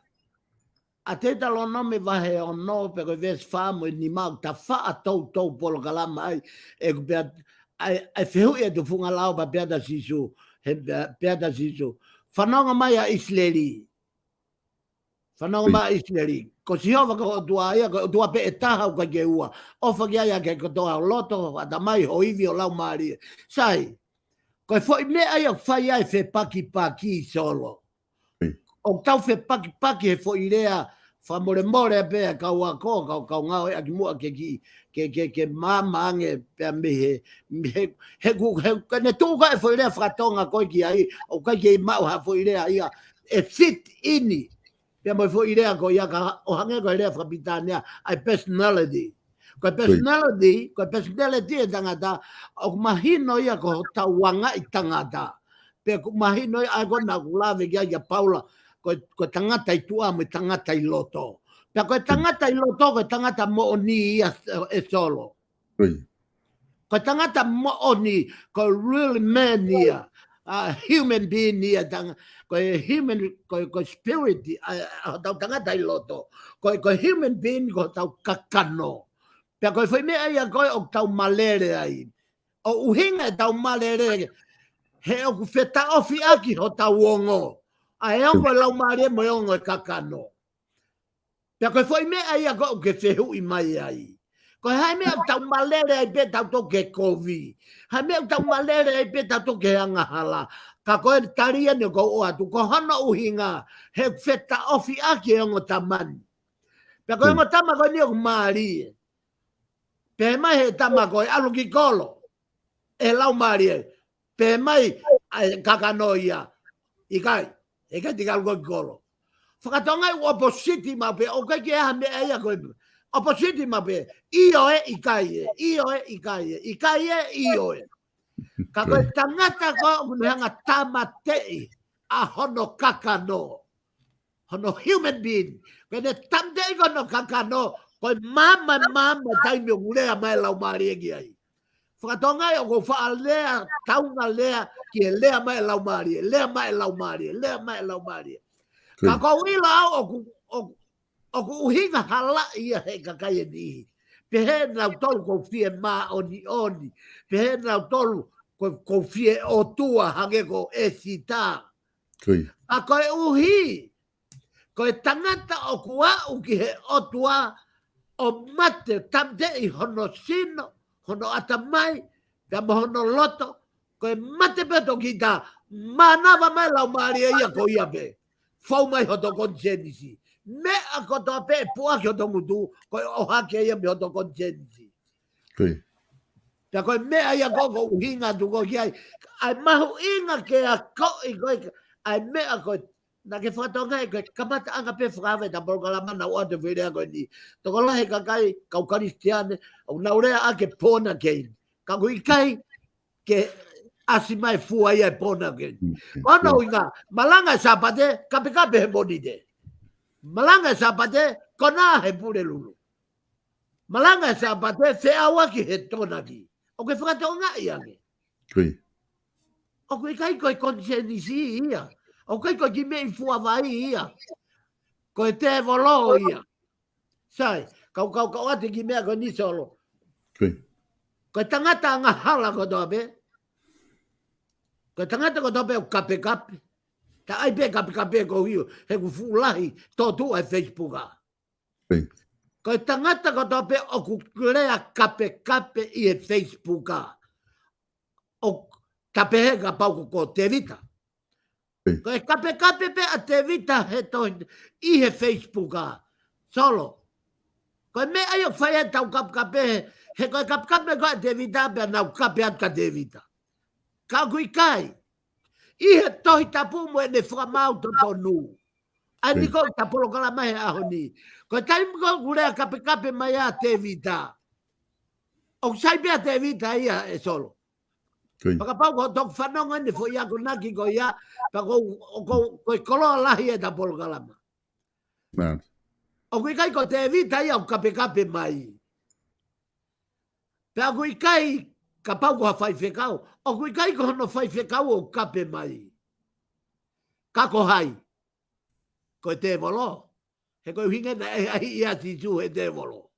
ʻa Teutalōnome vahe ono, pea ko e veesi fā mo e nima ʻoku ta faʻa toutou polokalama ai, ʻe ku pea, ʻa e, ʻa e fehuʻi ʻa e tufunga lao pea pehē atu ʻa Sīsū, he pea, pehē atu ʻa Sīsū. Fanongo mai ʻa ʻIsileli. Fanongo mai ʻa ʻIsileli. Ko Sihova ko ho ʻOtua ia, ko e ʻOtua pē ʻe taha ʻoku ʻikai ke ua. ʻOfa ki ai ʻaki kotoa ho loto, ʻatamai, ho ivi, ho laumālie. Sai, ko e foʻi meʻa ia ʻoku fai ai e fepakipaki Solo. ʻOku tau fepakipaki he foʻi lea, fakamolemole pē ʻa e kau ako, kau, kau ngāueʻaki muʻa ke ki, ke, ke, ke maama ange pea mei he, mei he, he ku, he, ka ne tuʻu ko ē foʻi lea fakatonga ko ē ki ai, ʻoku ʻikai ke maʻu ha foʻi lea ia, ʻe fit in, pea mo e foʻi lea ko ia ka, ʻo hangē ko e lea fakapilitānia, ʻa e personality. Ko e personality, ko e personality ʻa e tangata, ʻoku mahino ia ko hotau anga ʻi tangata. Pea ʻoku mahino ia ʻa e ko ena ʻoku lave ki ai ʻa Paula, ko, ko e tangata ʻi tuʻa mo e tangata ʻi loto. Pea ko e tangata ʻi loto, ko e tangata moʻoni ia ʻe Solo. Ko e tangata moʻoni, ko e real man ia, a human being ia, tanga, ko e human, ko e, ko e spirit, ʻa, ʻa hotau tangata ʻi loto. Ko e, ko e human being, ko hotau kakano. Pea ko e foʻi meʻa ia ko ē ʻoku tau malele ai. ʻO ʻuhinga ʻetau malele, he ʻoku fetaʻofiʻaki hotau ongo. ʻA e ongo ʻo e laumālie mo e ongo ʻo e kakano. Pea ko e foʻi meʻa ia ko ē ʻoku ke fehuʻi mai ai. Ko e hā e meʻa ʻoku tau malele ai pē tautolu ki he kovi. Hā e meʻa ʻoku tau malele ai pē tautolu ki he angahala. Ka ko e tali eni ʻoku ou ʻoatu. Ko hono ʻuhinga, he ʻoku fetaʻofiʻaki e ongo tama ni. Pea ko e ongo tama ko eni ʻoku mālie. Pehē mai he tama ko ē ʻalu ki kolo. ʻE laumālie. Pehē mai ʻa e kakano ia. ʻIkai. ʻIkai te ke ʻalu koe ki kolo. Fakatonga ʻoku opposite maʻu pē, ʻoku ʻikai ke ʻi ai ha meʻa ia ko ē. Opposite maʻu pē. ʻIo ē, ʻikai ē. ʻIo ē, ʻikai ē. ʻIkai ē, ʻio ē. Ka ko e tangata ko ē ʻoku ne hanga tāmateʻi ʻa hono kakano. Hono human being. Ko ʻene tāmateʻi ko hono kakano, ko e maama, maama taimi ʻoku lea mai e laumālie ki ai. Fakatonga ʻoku ou faʻa lea, taunga lea, ki he lea mai e laumālie, lea mai e laumālie, lea mai e laumālie. Ka ʻoku ou ʻilo au ʻoku, ʻoku, ʻoku ʻuhinga halaʻi ia he kakai ʻe niʻihi. Pehē nautolu ʻoku ou fie māʻoniʻoni. Pehē nautolu ʻoku, ʻoku ou fie ʻOtua hangē ko ʻEsita. Ka koeʻuhi ko e tangata ʻoku aʻu ki he ʻOtua ʻo mate tāmateʻi hono sino, hono ʻatamai, pea mo hono loto, ko e mate pē toki ta mānava mai laumālie ia ko ia pē. Fou mai hoto konisēnisi. Meʻa kotoa pē ʻe puʻaki hoto ngutu, ko e ʻohake ia mei hoto konisēnisi. Pea ko e meʻa ia ko ē ʻoku ou ʻuhinga atu ko ē ki ai. ʻA e mahuʻinga ke akoʻi ko ē, ʻa e meʻa ko ē, naʻa ke fakatonga ē ko e kamataʻanga pē fakaava ʻeta polokalama naʻa ku ʻoatu e foʻi lea ko eni. Tokolahi e kakai, kau Kalisitiane, ʻoku nau lea ʻaki e born again. Ka ʻoku ʻikai ke ʻasi mai fua ia e born again. Ko hono ʻuhinga, malanga e Sāpate, kapekape he Mōnite. Malanga e Sāpate, Konā he Pulelulu. Malanga e Sāpate, feʻauaki he Tokonaki. ʻOku ke fakatokangaʻi ange. Ko ia. ʻOku ʻikai ko e konisēnisi ia. ʻOku ʻikai ko e kiʻi meʻi fuavai ia. Ko e tēvolo ia. Sai, kau, kau, kau ʻoatu e kiʻi meʻa ko eni Solo. Ko ia. Ko e tangata angahala kotoa pē. Ko e tangata kotoa pē ʻoku kapekape. Taʻai pē kapekape ko io, he ʻoku fuʻu lahi, tōtuʻa e Facebook ā. Ko ia. Ko e tangata kotoa pē ʻoku lea kapekape ʻi he Facebook ā. ʻOku ta pehē kapau ko, ko Tēvita. Ko ia. Ko e kapekape pē ʻa Tēvita he tohi ʻi he Facebook ā. Solo. Ko e meʻa ia ʻoku fai ai ʻetau kapekape he, he ko e kapekape ko ē ʻa Tēvita pea nau kape atu kia Tēvita. Ka ʻoku ʻikai. ʻI he Tohi Tapu mo ʻene fakamaau totonu. ʻA ia ko ia. Ko ʻeta polokalama he ʻaho ni. Ko e taimi ko ē ʻoku lea kapekape mai ai ʻa Tēvita. ʻOku sai pē ʻa Tēvita ia ē Solo. Ko ia. Fakapapau ko hoʻo toki fanongo ʻene foʻi akonaki ko ia, pea ko, ko, ko e koloa lahi ʻeta polokalama. Nā. ʻOku ʻikai ko Tēvita ia ʻoku kapekape mai. Pea ʻoku ʻikai kapau ko ha faifekau. ʻOku ʻikai ko hono faifekau ʻoku kape mai. Ka ko hai? Ko e tēvolo. He ko e ʻuhinga naʻe ʻai ia ʻa Sīsū he tēvolo.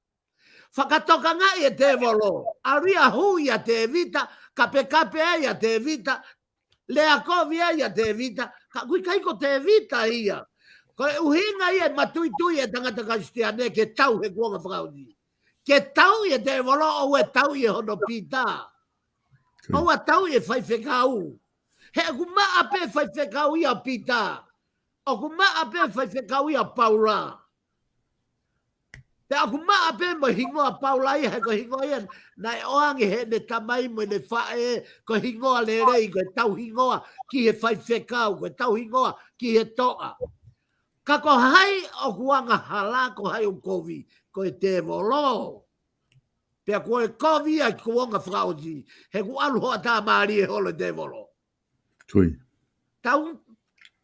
Fakatokangaʻi e tēvolo. ʻAlu ia ʻo hū ʻia Tēvita, kapekape ai ʻa Tēvita, lea kovi ai ʻa Tēvita, ka ʻoku ʻikai ko Tēvita ia. Ko e ʻuhinga ia e matuitui e tangata Kalisitiane ke tau he kuonga fakaʻosi. Ke tauʻi e tēvolo ʻoua ʻe tauʻi ʻe hono Pita. Ko ia. ʻOua ʻe tauʻi e faifekau. He ʻoku maʻa pē faifekau ia ʻo Pita. ʻOku maʻa pē faifekau ia ʻo Paula. Pea ʻoku maʻa pē mo e hingoa ʻo Paula ia, he ko e hingoa ia naʻe ʻoange heʻene tamai mo ʻene faʻē, ko e hingoa lelei, ko e tauhingoa ki he faifekau, ko e tauhingoa ki he toʻa. Ka ko hai ʻoku angahala, ko hai ʻoku kovi, ko e tēvolo. Pea ko e kovi ia ʻi he kuonga fakaʻosi, he ʻoku ʻalu hoʻatā mālie holo e tēvolo. Ko ia. Tau,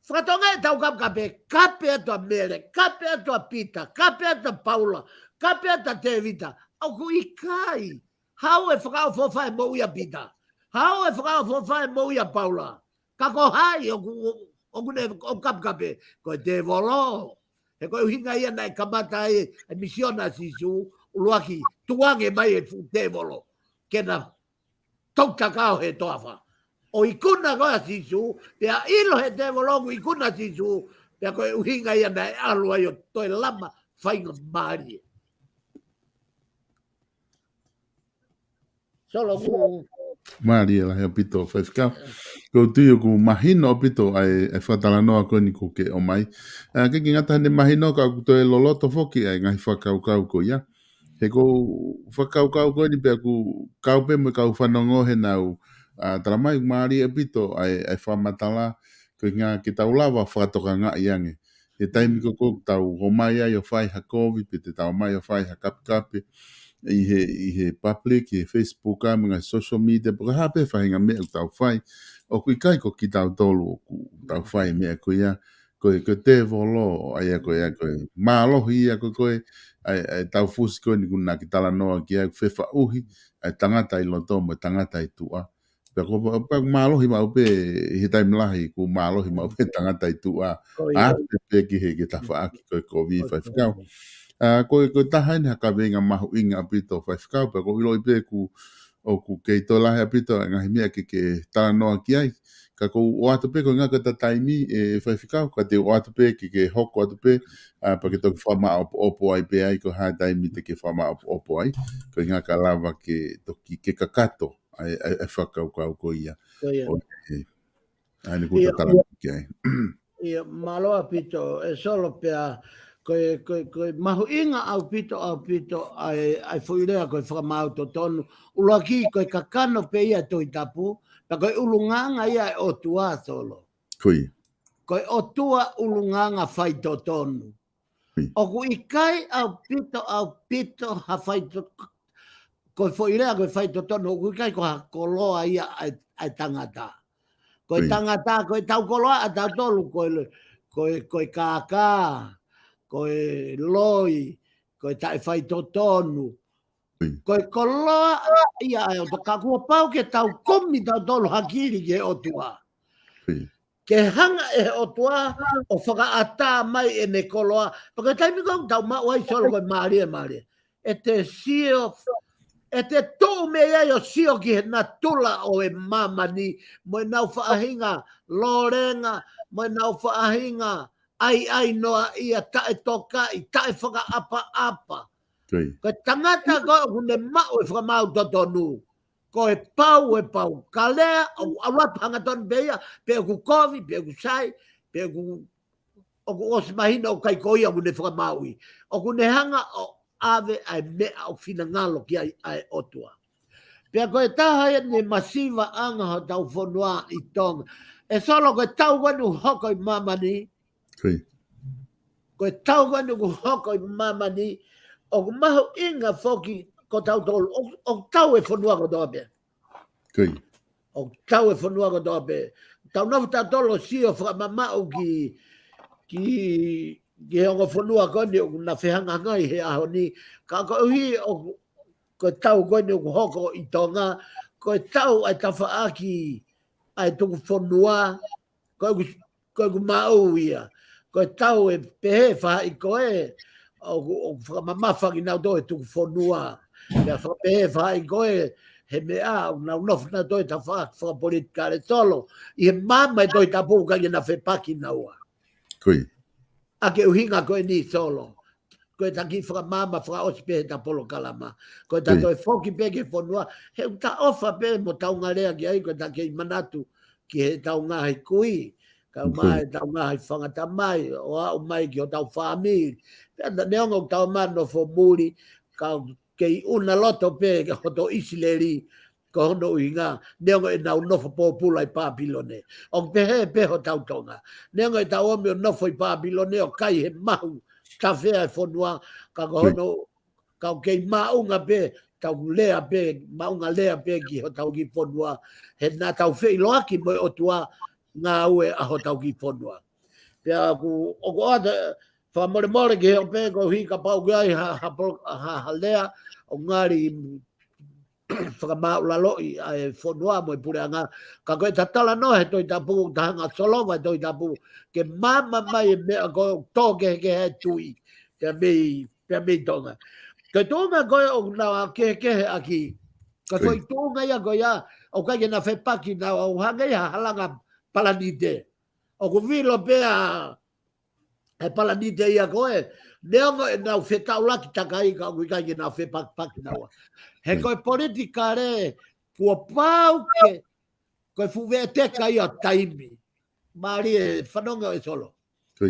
fakatokangaʻi ʻetau kapekape, kape atu ʻa Mele, kape atu ʻa Pita, kape atu ʻa Paula, kape atu ʻa Tēvita, ʻoku ʻikai. Haʻu ʻo fakaʻofoʻofa e moʻui ʻa Pita. Haʻu ʻo fakaʻofoʻofa e moʻui ʻa Paula. Ka ko hai ʻoku, ʻoku ne, ʻoku kapekape, ko e tēvolo. He ko e ʻuhinga ia naʻe kamata ai e misiona ʻa Sīsū, ʻuluaki tukuange mai e fuʻu tēvolo. Ke na toki takao he toafa. ʻO ikuna ko ē ʻa Sīsū, pea ʻilo he tēvolo ʻoku ikuna ʻa Sīsū, pea ko e ʻuhinga ia naʻe ʻalu ai ʻo toe lama faingamālie. Solo ku. Mālie lahi ʻaupito, Faifekau. Ko u tui ʻoku mahino ʻaupito ʻa e, ʻa e fakatalanoa ko eni kuo ke ʻomai. ʻA, ʻikai ke ngata heʻene mahino ka ʻoku toe loloto foki ʻa e ngaahi fakakaukau ko ia. He ko u fakakaukau ko eni pea ʻoku kau pē mo e kau fanongo heʻenau, ʻa, talamai ʻoku mālie ʻaupito ʻa e, ʻa e fakamatala ko e ʻuhinga ke tau lava fakatokangaʻi ange. He taimi ko ē ʻoku tau ō mai ai ʻo fai ha kovi, pe te tau ō mai ʻo fai ha kapekape ʻi he, ʻi he public, ʻi he Facebook, ʻa e ngaahi social media, pe ko e hā pē faʻahinga meʻa ʻoku tau fai, ʻoku ʻikai ko kitautolu ʻoku tau fai meʻa ko ia, ko e, ko e tēvolo, ʻa ia ko ia ko e mālohi ia ko ē, ko e, ʻa e, ʻa e tau fusi ko eni ʻoku na ke talanoa ki ai, fefaʻuhi ʻa e tangata ʻi loto mo e tangata ʻi tuʻa. Pea ko, pea mālohi maʻu pē, ʻi he taimi lahi, ʻoku mālohi maʻu pē tangata ʻi tuʻa. Ko ia. ʻA pē pē ki he, ki he tafaʻaki ko e kovi, Faifekau. ʻA, ko e, ko e taha eni ha kaveinga mahuʻinga ʻaupito, Faifekau, pea ʻoku ou ʻiloʻi pē ʻoku, ʻoku kei toe lahi ʻaupito ʻa e ngaahi meʻa ke, ke talanoa ki ai. Ka ʻoku ou ʻoatu pē ko e ʻuhinga ko ʻeta taimi, ē, Faifekau, ka te u ʻoatu pē ke, ke hoko atu pē, ʻa, pea ke toki fakamaʻopoʻopo ai pē ai, ko e hā e taimi te ke fakamaʻopoʻopo ai. Ko e ʻuhinga ka lava ke toki ke kakato ʻa e, ʻa e, ʻa e fakakaukau ko ia. Ko ia. ʻO e, ʻa eni ʻoku ta talanoa ki ai. ʻIo, mālō ʻaupito, ē Solo pea, ko e, ko e, ko e mahuʻinga ʻaupito, ʻaupito, ʻa e, ʻa e foʻi lea ko e fakamaau totonu, ʻuluaki ko e kakano pē ia e Tohi Tapu, pea ko e ʻulungaanga ia e ʻOtua Solo. Ko ia. Ko e ʻOtua ʻulungaanga faitotonu. ʻOku ʻikai ʻaupito, ʻaupito ha faito-, ko e foʻi lea, ko e faitotonu, ʻoku ʻikai ko ha koloa ia ʻa e, ʻa e tangata. Ko e tangata, ko e tau koloa ʻa tautolu, ko e, ko e, ko e kākā, ko ko e loi, ko e taʻefaitotonu, ko e koloa ia ʻa e ʻOtua. Ka kuo pau ke tau kumi tautolu hakili ki he ʻOtua. Ke hanga ʻe he ʻOtua ʻo fakaʻatā mai ʻene koloa. Pea ko e taimi ko ē ʻoku tau maʻu ai, Solo, ko e mālie, mālie. ʻE te sio, ʻe te tuʻu mei ai ʻo sio ki he natula ʻo e māmani, mo ʻenau faʻahinga lōlenga, mo ʻenau faʻahinga ʻaiʻainoaʻia, taʻetokaʻi, taʻefakaʻapaʻapa. Ko e tangata ko ē ʻoku ne maʻu e fakamaau totonu, ko e pau e pau. Ka lea, ʻoku ʻalu atu hangatonu pē ia, pe ʻoku kovi, pe ʻoku sai, pe ʻoku, ʻoku ʻosi mahino ʻoku ʻikai ko ia ʻoku ne fakamaauʻi. ʻOku ne hanga ʻo ʻave ʻa e meʻa ʻoku finangalo ki ai ʻa e ʻOtua. Pea ko e taha ia ʻene masivaʻanga hotau fonua ʻi Tonga. ʻE Solo, ko e tau ko eni ʻoku hoko ʻi māmani, ko e tau ko eni ʻoku hoko ʻi māmani, ʻoku mahuʻinga foki ko tautolu, ʻo, ʻoku tau e fonua kotoa pē. ʻOku tau e fonua kotoa pē. Tau nofo tautolu ʻo sio fakamamaʻu ki, ki, ki he ongo fonua ko eni ʻoku na fehangahangai he ʻaho ni. Ka koeʻuhi ʻoku, ko e tau ko eni ʻoku hoko ʻi Tonga, ko e tau ʻa e tafaʻaki ʻa e tuku fonua, ko ʻeku, ko ʻeku maʻu ia. Ko e tau ʻe pehē faʻahi ko ē, ʻoku, ʻoku fakamamafa kinautolu ʻe tuku fonua. Pea fakapehē faʻahi ko ē, he meʻa, ʻoku nau nofo nautolu he tafaʻaki fakapolitikale, Solo, ʻi he maama ʻi he Tohi Tapu ʻoku ʻikai ke na fepaki naua. ʻA e ʻuhinga ko eni, Solo. Ko e taki fakamaama fakaʻosi pē he ta polokalama. Ko e ta toe foki pē ki he fonua, he ʻoku ta ʻofa pē mo taungalea ki ai, ko e ta kei manatu ki he tau ngaahi kui, kau mai tau ngaahi fanga tamai, ʻo aʻu mai ki hotau fāmili. Pea ta neongo ʻoku tau ma nofo muli, ka kei ʻuna loto pē ki hoto ʻIsileli, ko hono ʻuhinga, neongo ʻenau nofo pōpula ʻi Papilone. ʻOku pehē pē hotau Tonga. Neongo ʻetau ō mai ʻo nofo ʻi Papilone ʻo kai he mahu tafea e fonua, ka ko hono, kau kei maʻunga pē, tau lea pē, maʻunga lea pē ki hotau kiʻi fonua, he naʻa tau feʻiloaki mo e ʻOtua ngāue ʻa hotau kiʻi fonua. Pea ʻoku, ʻoku ʻoatu, fakamolemole ki he ʻope, koeʻuhi kapau ʻoku ʻi ai ha, ha, ha, ha lea, ʻoku ngali fakamaʻulaloʻi ʻa e fonua mo e puleʻanga. Ka ko e ta talanoa he Tohi Tapu, ta hanga ʻo solova e Tohi Tapu, ke maama mai e meʻa ko ē ʻoku tō kehekehe ai e tui, pea mei, pea mei Tonga. Ko e tuʻunga ko ē ʻoku nau kehekeheʻaki, ko e foʻi tuʻunga ia ko ia, ʻoku ʻikai ke na fepaki naua, ʻoku hangē ia ha halanga palanite. ʻOku vilo pē ʻa e palanite ia ko ē, neongo ʻenau fetaulaki takai ka ʻoku ʻikai ke nau fepakipaki naua. He ko e politikale, kuo pau ke, ko e fuʻu veʻeteka ia ʻo taimi. Mālie e fanongo ʻe Solo. Ko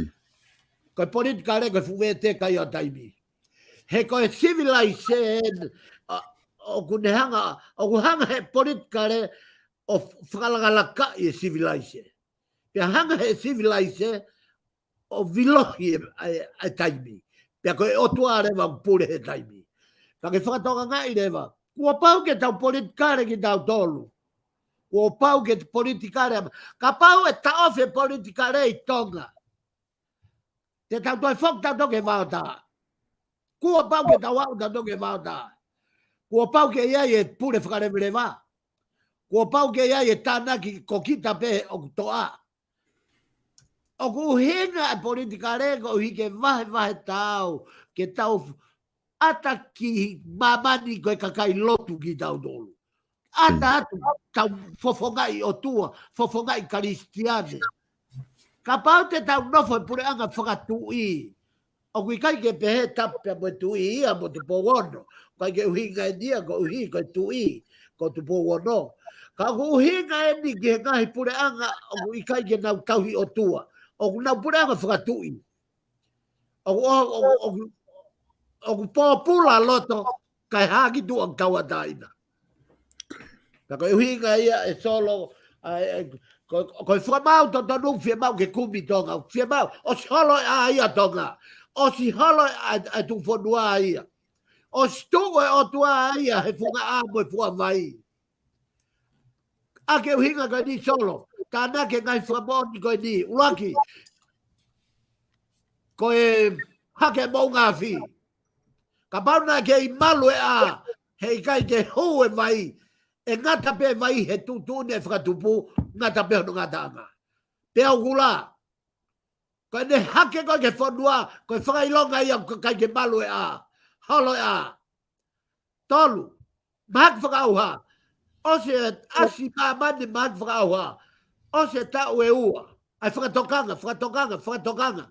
e politikale, ko e fuʻu veʻeteka ia ʻo taimi. He ko e civilization, ʻa, ʻoku ne hanga, ʻoku hanga he politikale ʻo fakalakalaka e civilization. Pea hanga he civilization ʻo vilohi e, e, e taimi. Pea ko e ʻOtua leva ʻoku pule he taimi. Pea ke fakatokangaʻi leva, kuo pau ke tau politikale kitautolu. Kuo pau ke politikale ama. Kapau ʻe taʻofi e politikale ʻi Tonga, te tau toe foki tautolu ki he vaotā. Kuo pau ke tau aʻu tautolu ki he vaotā. Kuo pau ke ʻi ai e pule fakaleveleva. Kuo pau ke ʻi ai e tānaki ko kita pē ʻoku toʻa. ʻOku ʻuhinga e politikale koeʻuhi ke vahevahe tau, ke tau ʻata ki māmani ko e kakai lotu kitautolu. ʻAta atu tau fofongaʻi ʻOtua, fofongaʻi Kalisitiane. Kapau te tau nofo he puleʻanga fakatuʻi, ʻoku ʻikai ke pehē tapu pea mo e tuʻi ia mo Tupou Ono. ʻIkai ke ʻuhinga eni ia koeʻuhi ko e tuʻi ko Tupou Ono. Ka ʻoku ʻuhinga eni ki he ngaahi puleʻanga ʻoku ʻikai ke nau tauhi ʻOtua. ʻOku nau puleʻanga fakatuʻi. ʻOku, ʻoku, ʻoku, ʻoku, ʻoku pōpula loto, kae hā ki tuʻa ʻoku tauʻatāina. Ka ko e ʻuhinga ia ʻe Solo, ʻa e, ko, ko e fakamaau totonu fiemaʻu ke kumi Tonga, fiemaʻu, ʻosi holo ʻa ia Tonga, ʻosi holo ʻa, ʻa e tuʻufonua ia, ʻosi tuʻu e ʻOtua ia he funga ʻā mo e funga vai. ʻA e ʻuhinga ko eni Solo, tānaki e ngaahi fakamoʻoni ko eni, ʻuluaki. Ko e, Hake moʻunga afi. Kapau naʻe kei malu e ʻā, heʻikai ke hū e vai, ʻe ngata pē vai he tuʻutuʻuni e fakatupu, ngata pē hono ngataʻanga. Pea ʻoku lā, ko ʻene hake ko ē ki he fonua, ko e fakaʻilonga ia ʻoku ʻikai ke malu e ʻā, holo e ʻā. Tolu, mahaki fakaʻauha. ʻOsi e ʻasi māmani mahaki fakaʻauha. ʻOsi e taʻu ʻe ua. ʻAi fakatokanga, fakatokanga, fakatokanga.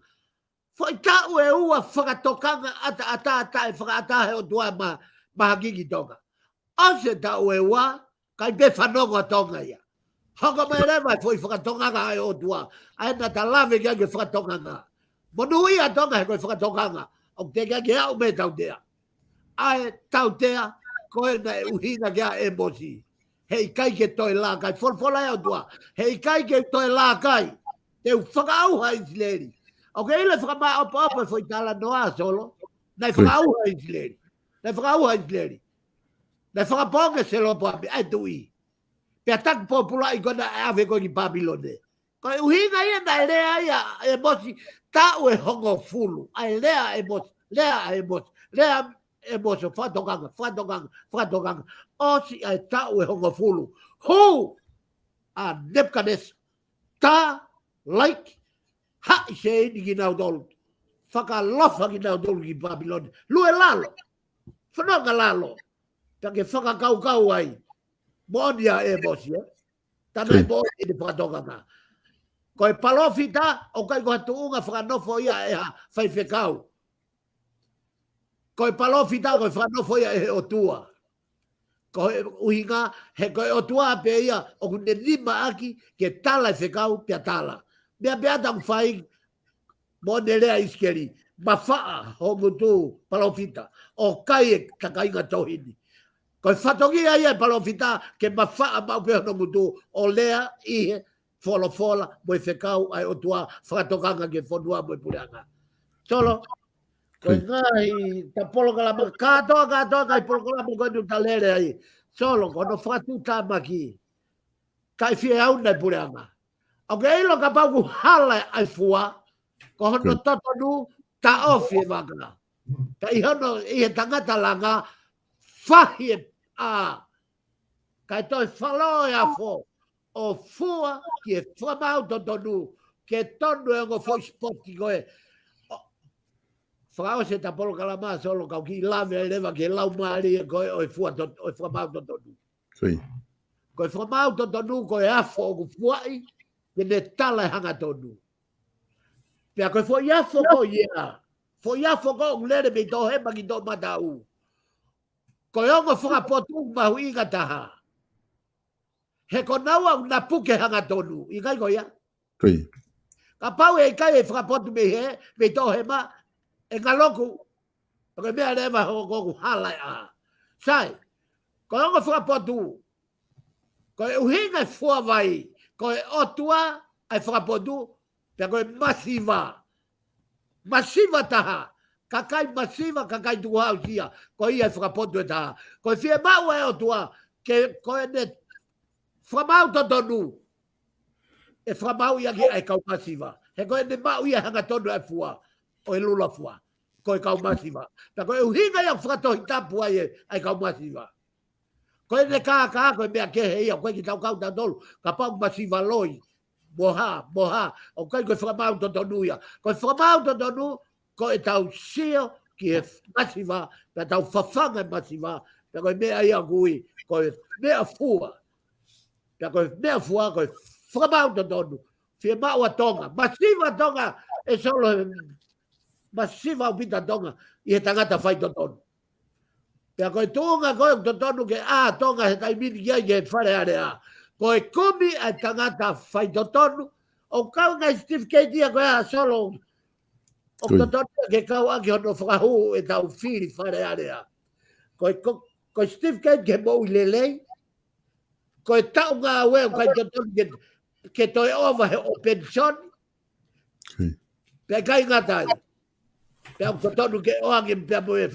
Foʻi taʻu ʻe ua fakatokanga ʻataʻatā, taʻe fakaʻatā he ʻOtua ma-, mahaki ki Tonga. ʻOsi e taʻu ʻe ua, ʻikai pē fanongo ʻa Tonga ia. Hoko mai leva e foʻi fakatokanga ʻa e ʻOtua. ʻA ē naʻa ta lave ki ai ke fakatokanga. Monūʻia ʻa Tonga he ko e fakatokanga. ʻOku teʻeki ke aʻu mei he tautea. ʻA e tautea, ko ē naʻe ʻuhinga ki ai ʻa ʻĒmosi. Heʻikai ke toe lākai, folofola e ʻOtua. Heʻikai ke toe lākai. Te u fakaʻauha ʻa ʻIsileli. ʻOku ke ʻilo e fakamāʻopoʻopo e foʻi talanoa, Solo. Naʻe fakaʻauha ʻa ʻIsileli. Naʻe fakaʻauha ʻa ʻIsileli. Naʻe fakapoongi ʻe Selopoami ʻa e tuʻi. Pea taki pōpulaʻi ko ē naʻe ʻave ko ē ki Pāpilone. Ko e ʻuhinga ia naʻe lea ai ʻa ʻĒmosi taʻu ʻe hongofulu. ʻA e lea ʻa ʻĒmosi, lea ʻa ʻĒmosi, lea ʻa ʻĒmosi ʻo fakatokanga, fakatokanga, fakatokanga. ʻOsi ʻa e taʻu ʻe hongofulu. Hū ʻa Nepukanesa. Tā, laiki, haʻi seini kinautolu. Fakaʻalofa kinautolu ki Pāpilone. Lue lalo. Fanongo lalo. Pea ke fakakaukau ai. Moʻoni ʻa ʻĒmosi, ē? Tana e moʻoni ʻene fakatokanga. Ko e palōfita, ʻoku ʻikai ko ha tuʻunga fakanofo ia ʻe ha faifekau. Ko e palōfita, ko e fakanofo ia ʻe he ʻOtua. Ko e ʻuhinga, he ko e ʻOtua pē ia, ʻoku ne nimaʻaki ke tala e fekau, pea tala. Meʻa pē ʻa ia ʻoku fai, mo ʻene lea ʻa ʻIsikeli, mafaʻa ho ngutu palōfita, ʻo kai e takainga tohi ni. Ko e fatongia ia e palōfita, ke mafaʻa maʻu pē hono ngutu, ʻo lea ʻi he folofola, mo e fekau ʻa e ʻOtua, fakatokanga ki he fonua mo e puleʻanga. Solo, ko e ngaahi ta polokalama, kātoa, kātoa, ngaahi polokalama ko eni ʻoku ta lele ai. Solo, ko hono fakatuʻutāmaki. Kae fie au nai puleʻanga. ʻOku ke ʻilo kapau ʻoku hala ʻa e fua, ko hono totonu, taʻofi e vaka. Ka ʻi hono, ʻi he tangata langa, fahi e ʻā. Kae toe falo e afo, ʻo fua ki he fakamaau totonu, ke tonu e ongo foʻi sipoti ko ē. ʻO, fakaʻosi e ta polokalama, Solo, kau kiʻi lave ai leva ki he laumālie ko ē ʻo e fua tot-, ʻo e fakamaau totonu. Ko e fakamaau totonu, ko e afo ʻoku fuaʻi, ke ne tala e hangatonu. Pea ko e foʻi afo ko ia, foʻi afo ko ē ʻoku lele mei Toʻohema ki Toʻomataʻu. Ko e ongo fakapotu mahuʻinga taha. He ko naua ʻoku na puke hangatonu, ʻikai ko ia? Kapau ʻe ʻikai e fakapotu mei hē, mei Toʻohema, ʻe ngalo ʻoku, ʻoku meʻa leva hoko ʻoku hala e ʻā. Sai, ko e ongo fakapotu, ko e ʻuhinga e fua vai, ko e ʻOtua ʻa e fakapotu, pea ko e masiva. Masiva taha, kakai masiva, kakai tukuhausia, ko ia e fakapotu ʻe taha. Ko e fiemaʻu ʻa e ʻOtua, ke ko ʻene fakamaau totonu, ʻe fakamaauʻi ʻaki ʻa e kau masiva. He ko ʻene maʻu ia hangatonu ʻa e fua, ʻo e lula fua. Ko e kau masiva. Pea ko e ʻuhinga ia ʻoku fakatohitapu ai e, ʻa e kau masiva. Ko ʻene kākā, ko e meʻa kehe ia, ʻoku ʻikai ke tau kau tautolu, kapau masiva loi, mo hā, mo hā, ʻoku ʻikai ko e fakamaau totonu ia. Ko e fakamaau totonu, ko ʻetau sio ki he masiva, pea tau fafanga e masiva, pea ko e meʻa ia ʻoku ui, ko e meʻa fua. Pea ko e meʻa fua, ko e fakamaau totonu. Fiemaʻu ʻa Tonga. Masiva Tonga, ʻe Solo, masiva ʻaupito Tonga, ʻi he tangata faitotonu. Pea ko e tuʻunga ko ē ʻoku totonu ke ʻā Tonga he taimi ni ki ai ki he Fale Alea. Ko e kumi ʻa e tangata faitotonu, ʻoku kau e ngaahi certificate ia ko ē ʻa Solo, ʻoku totonu ke kau ʻaki hono fakahū ʻetau fili Fale Alea. Ko e, ko, ko e certificate ke moʻui lelei, ko e taʻu ngāue ʻoku ʻikai totonu ke, ke toe ova he ʻo penisoni. Pea ʻikai ngata ai. Pea ʻoku totonu ke ʻoange pea mo e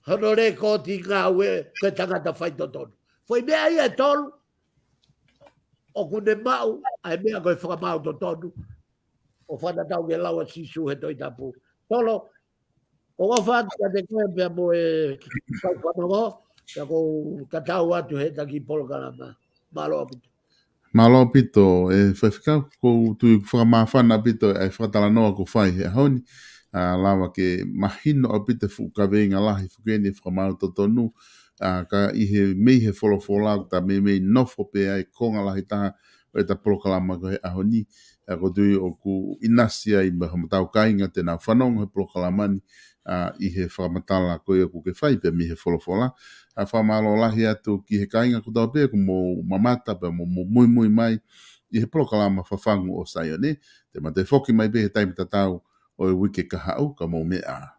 hono lēkooti ngāue ko e tangata faitotonu. Foʻi meʻa ia ʻe tolu, ʻoku ne maʻu ʻa e meʻa ko e fakamaau totonu, ʻo fakatatau ki he lau ʻa Sīsū he Tohi Tapu. Solo, ʻOku ou ʻofa atu kiate koe pea mo e kau fanongo, pea ʻoku ou tatau atu he taki polokalama. Mālō ʻaupito. Mālō ʻaupito, ʻe Faifekau, ʻoku ou tui ʻoku fakamāfana ʻaupito ʻa e fakatalanoa kuo fai he ʻaho ni, ʻa, lava ke mahino ʻaupito e fuʻu kaveinga lahi foki eni ʻa e fakamaau totonu, ʻa, ka ʻi he meʻa he folofola, ʻoku ta meimei nofo pē ai konga lahi taha ʻo ʻeta polokalama ko e he ʻaho ni, ʻa, ʻoku ou tui ʻoku ʻinasi ai mo haʻatau kāinga te nau fanongo he polokalama ni, ʻa, ʻi he fakamatala ko ia ʻoku ke fai pē mei he folofola. ʻA, fakamālō lahi atu ki he kāinga kotoa pē ʻoku mou mamata pea mo, mo muimui mai ʻi he polokalama Fafangu ʻo Saione. Te ma toe foki mai pē he taimi tatau ʻo e uike kahaʻu, ka mou meʻa ā.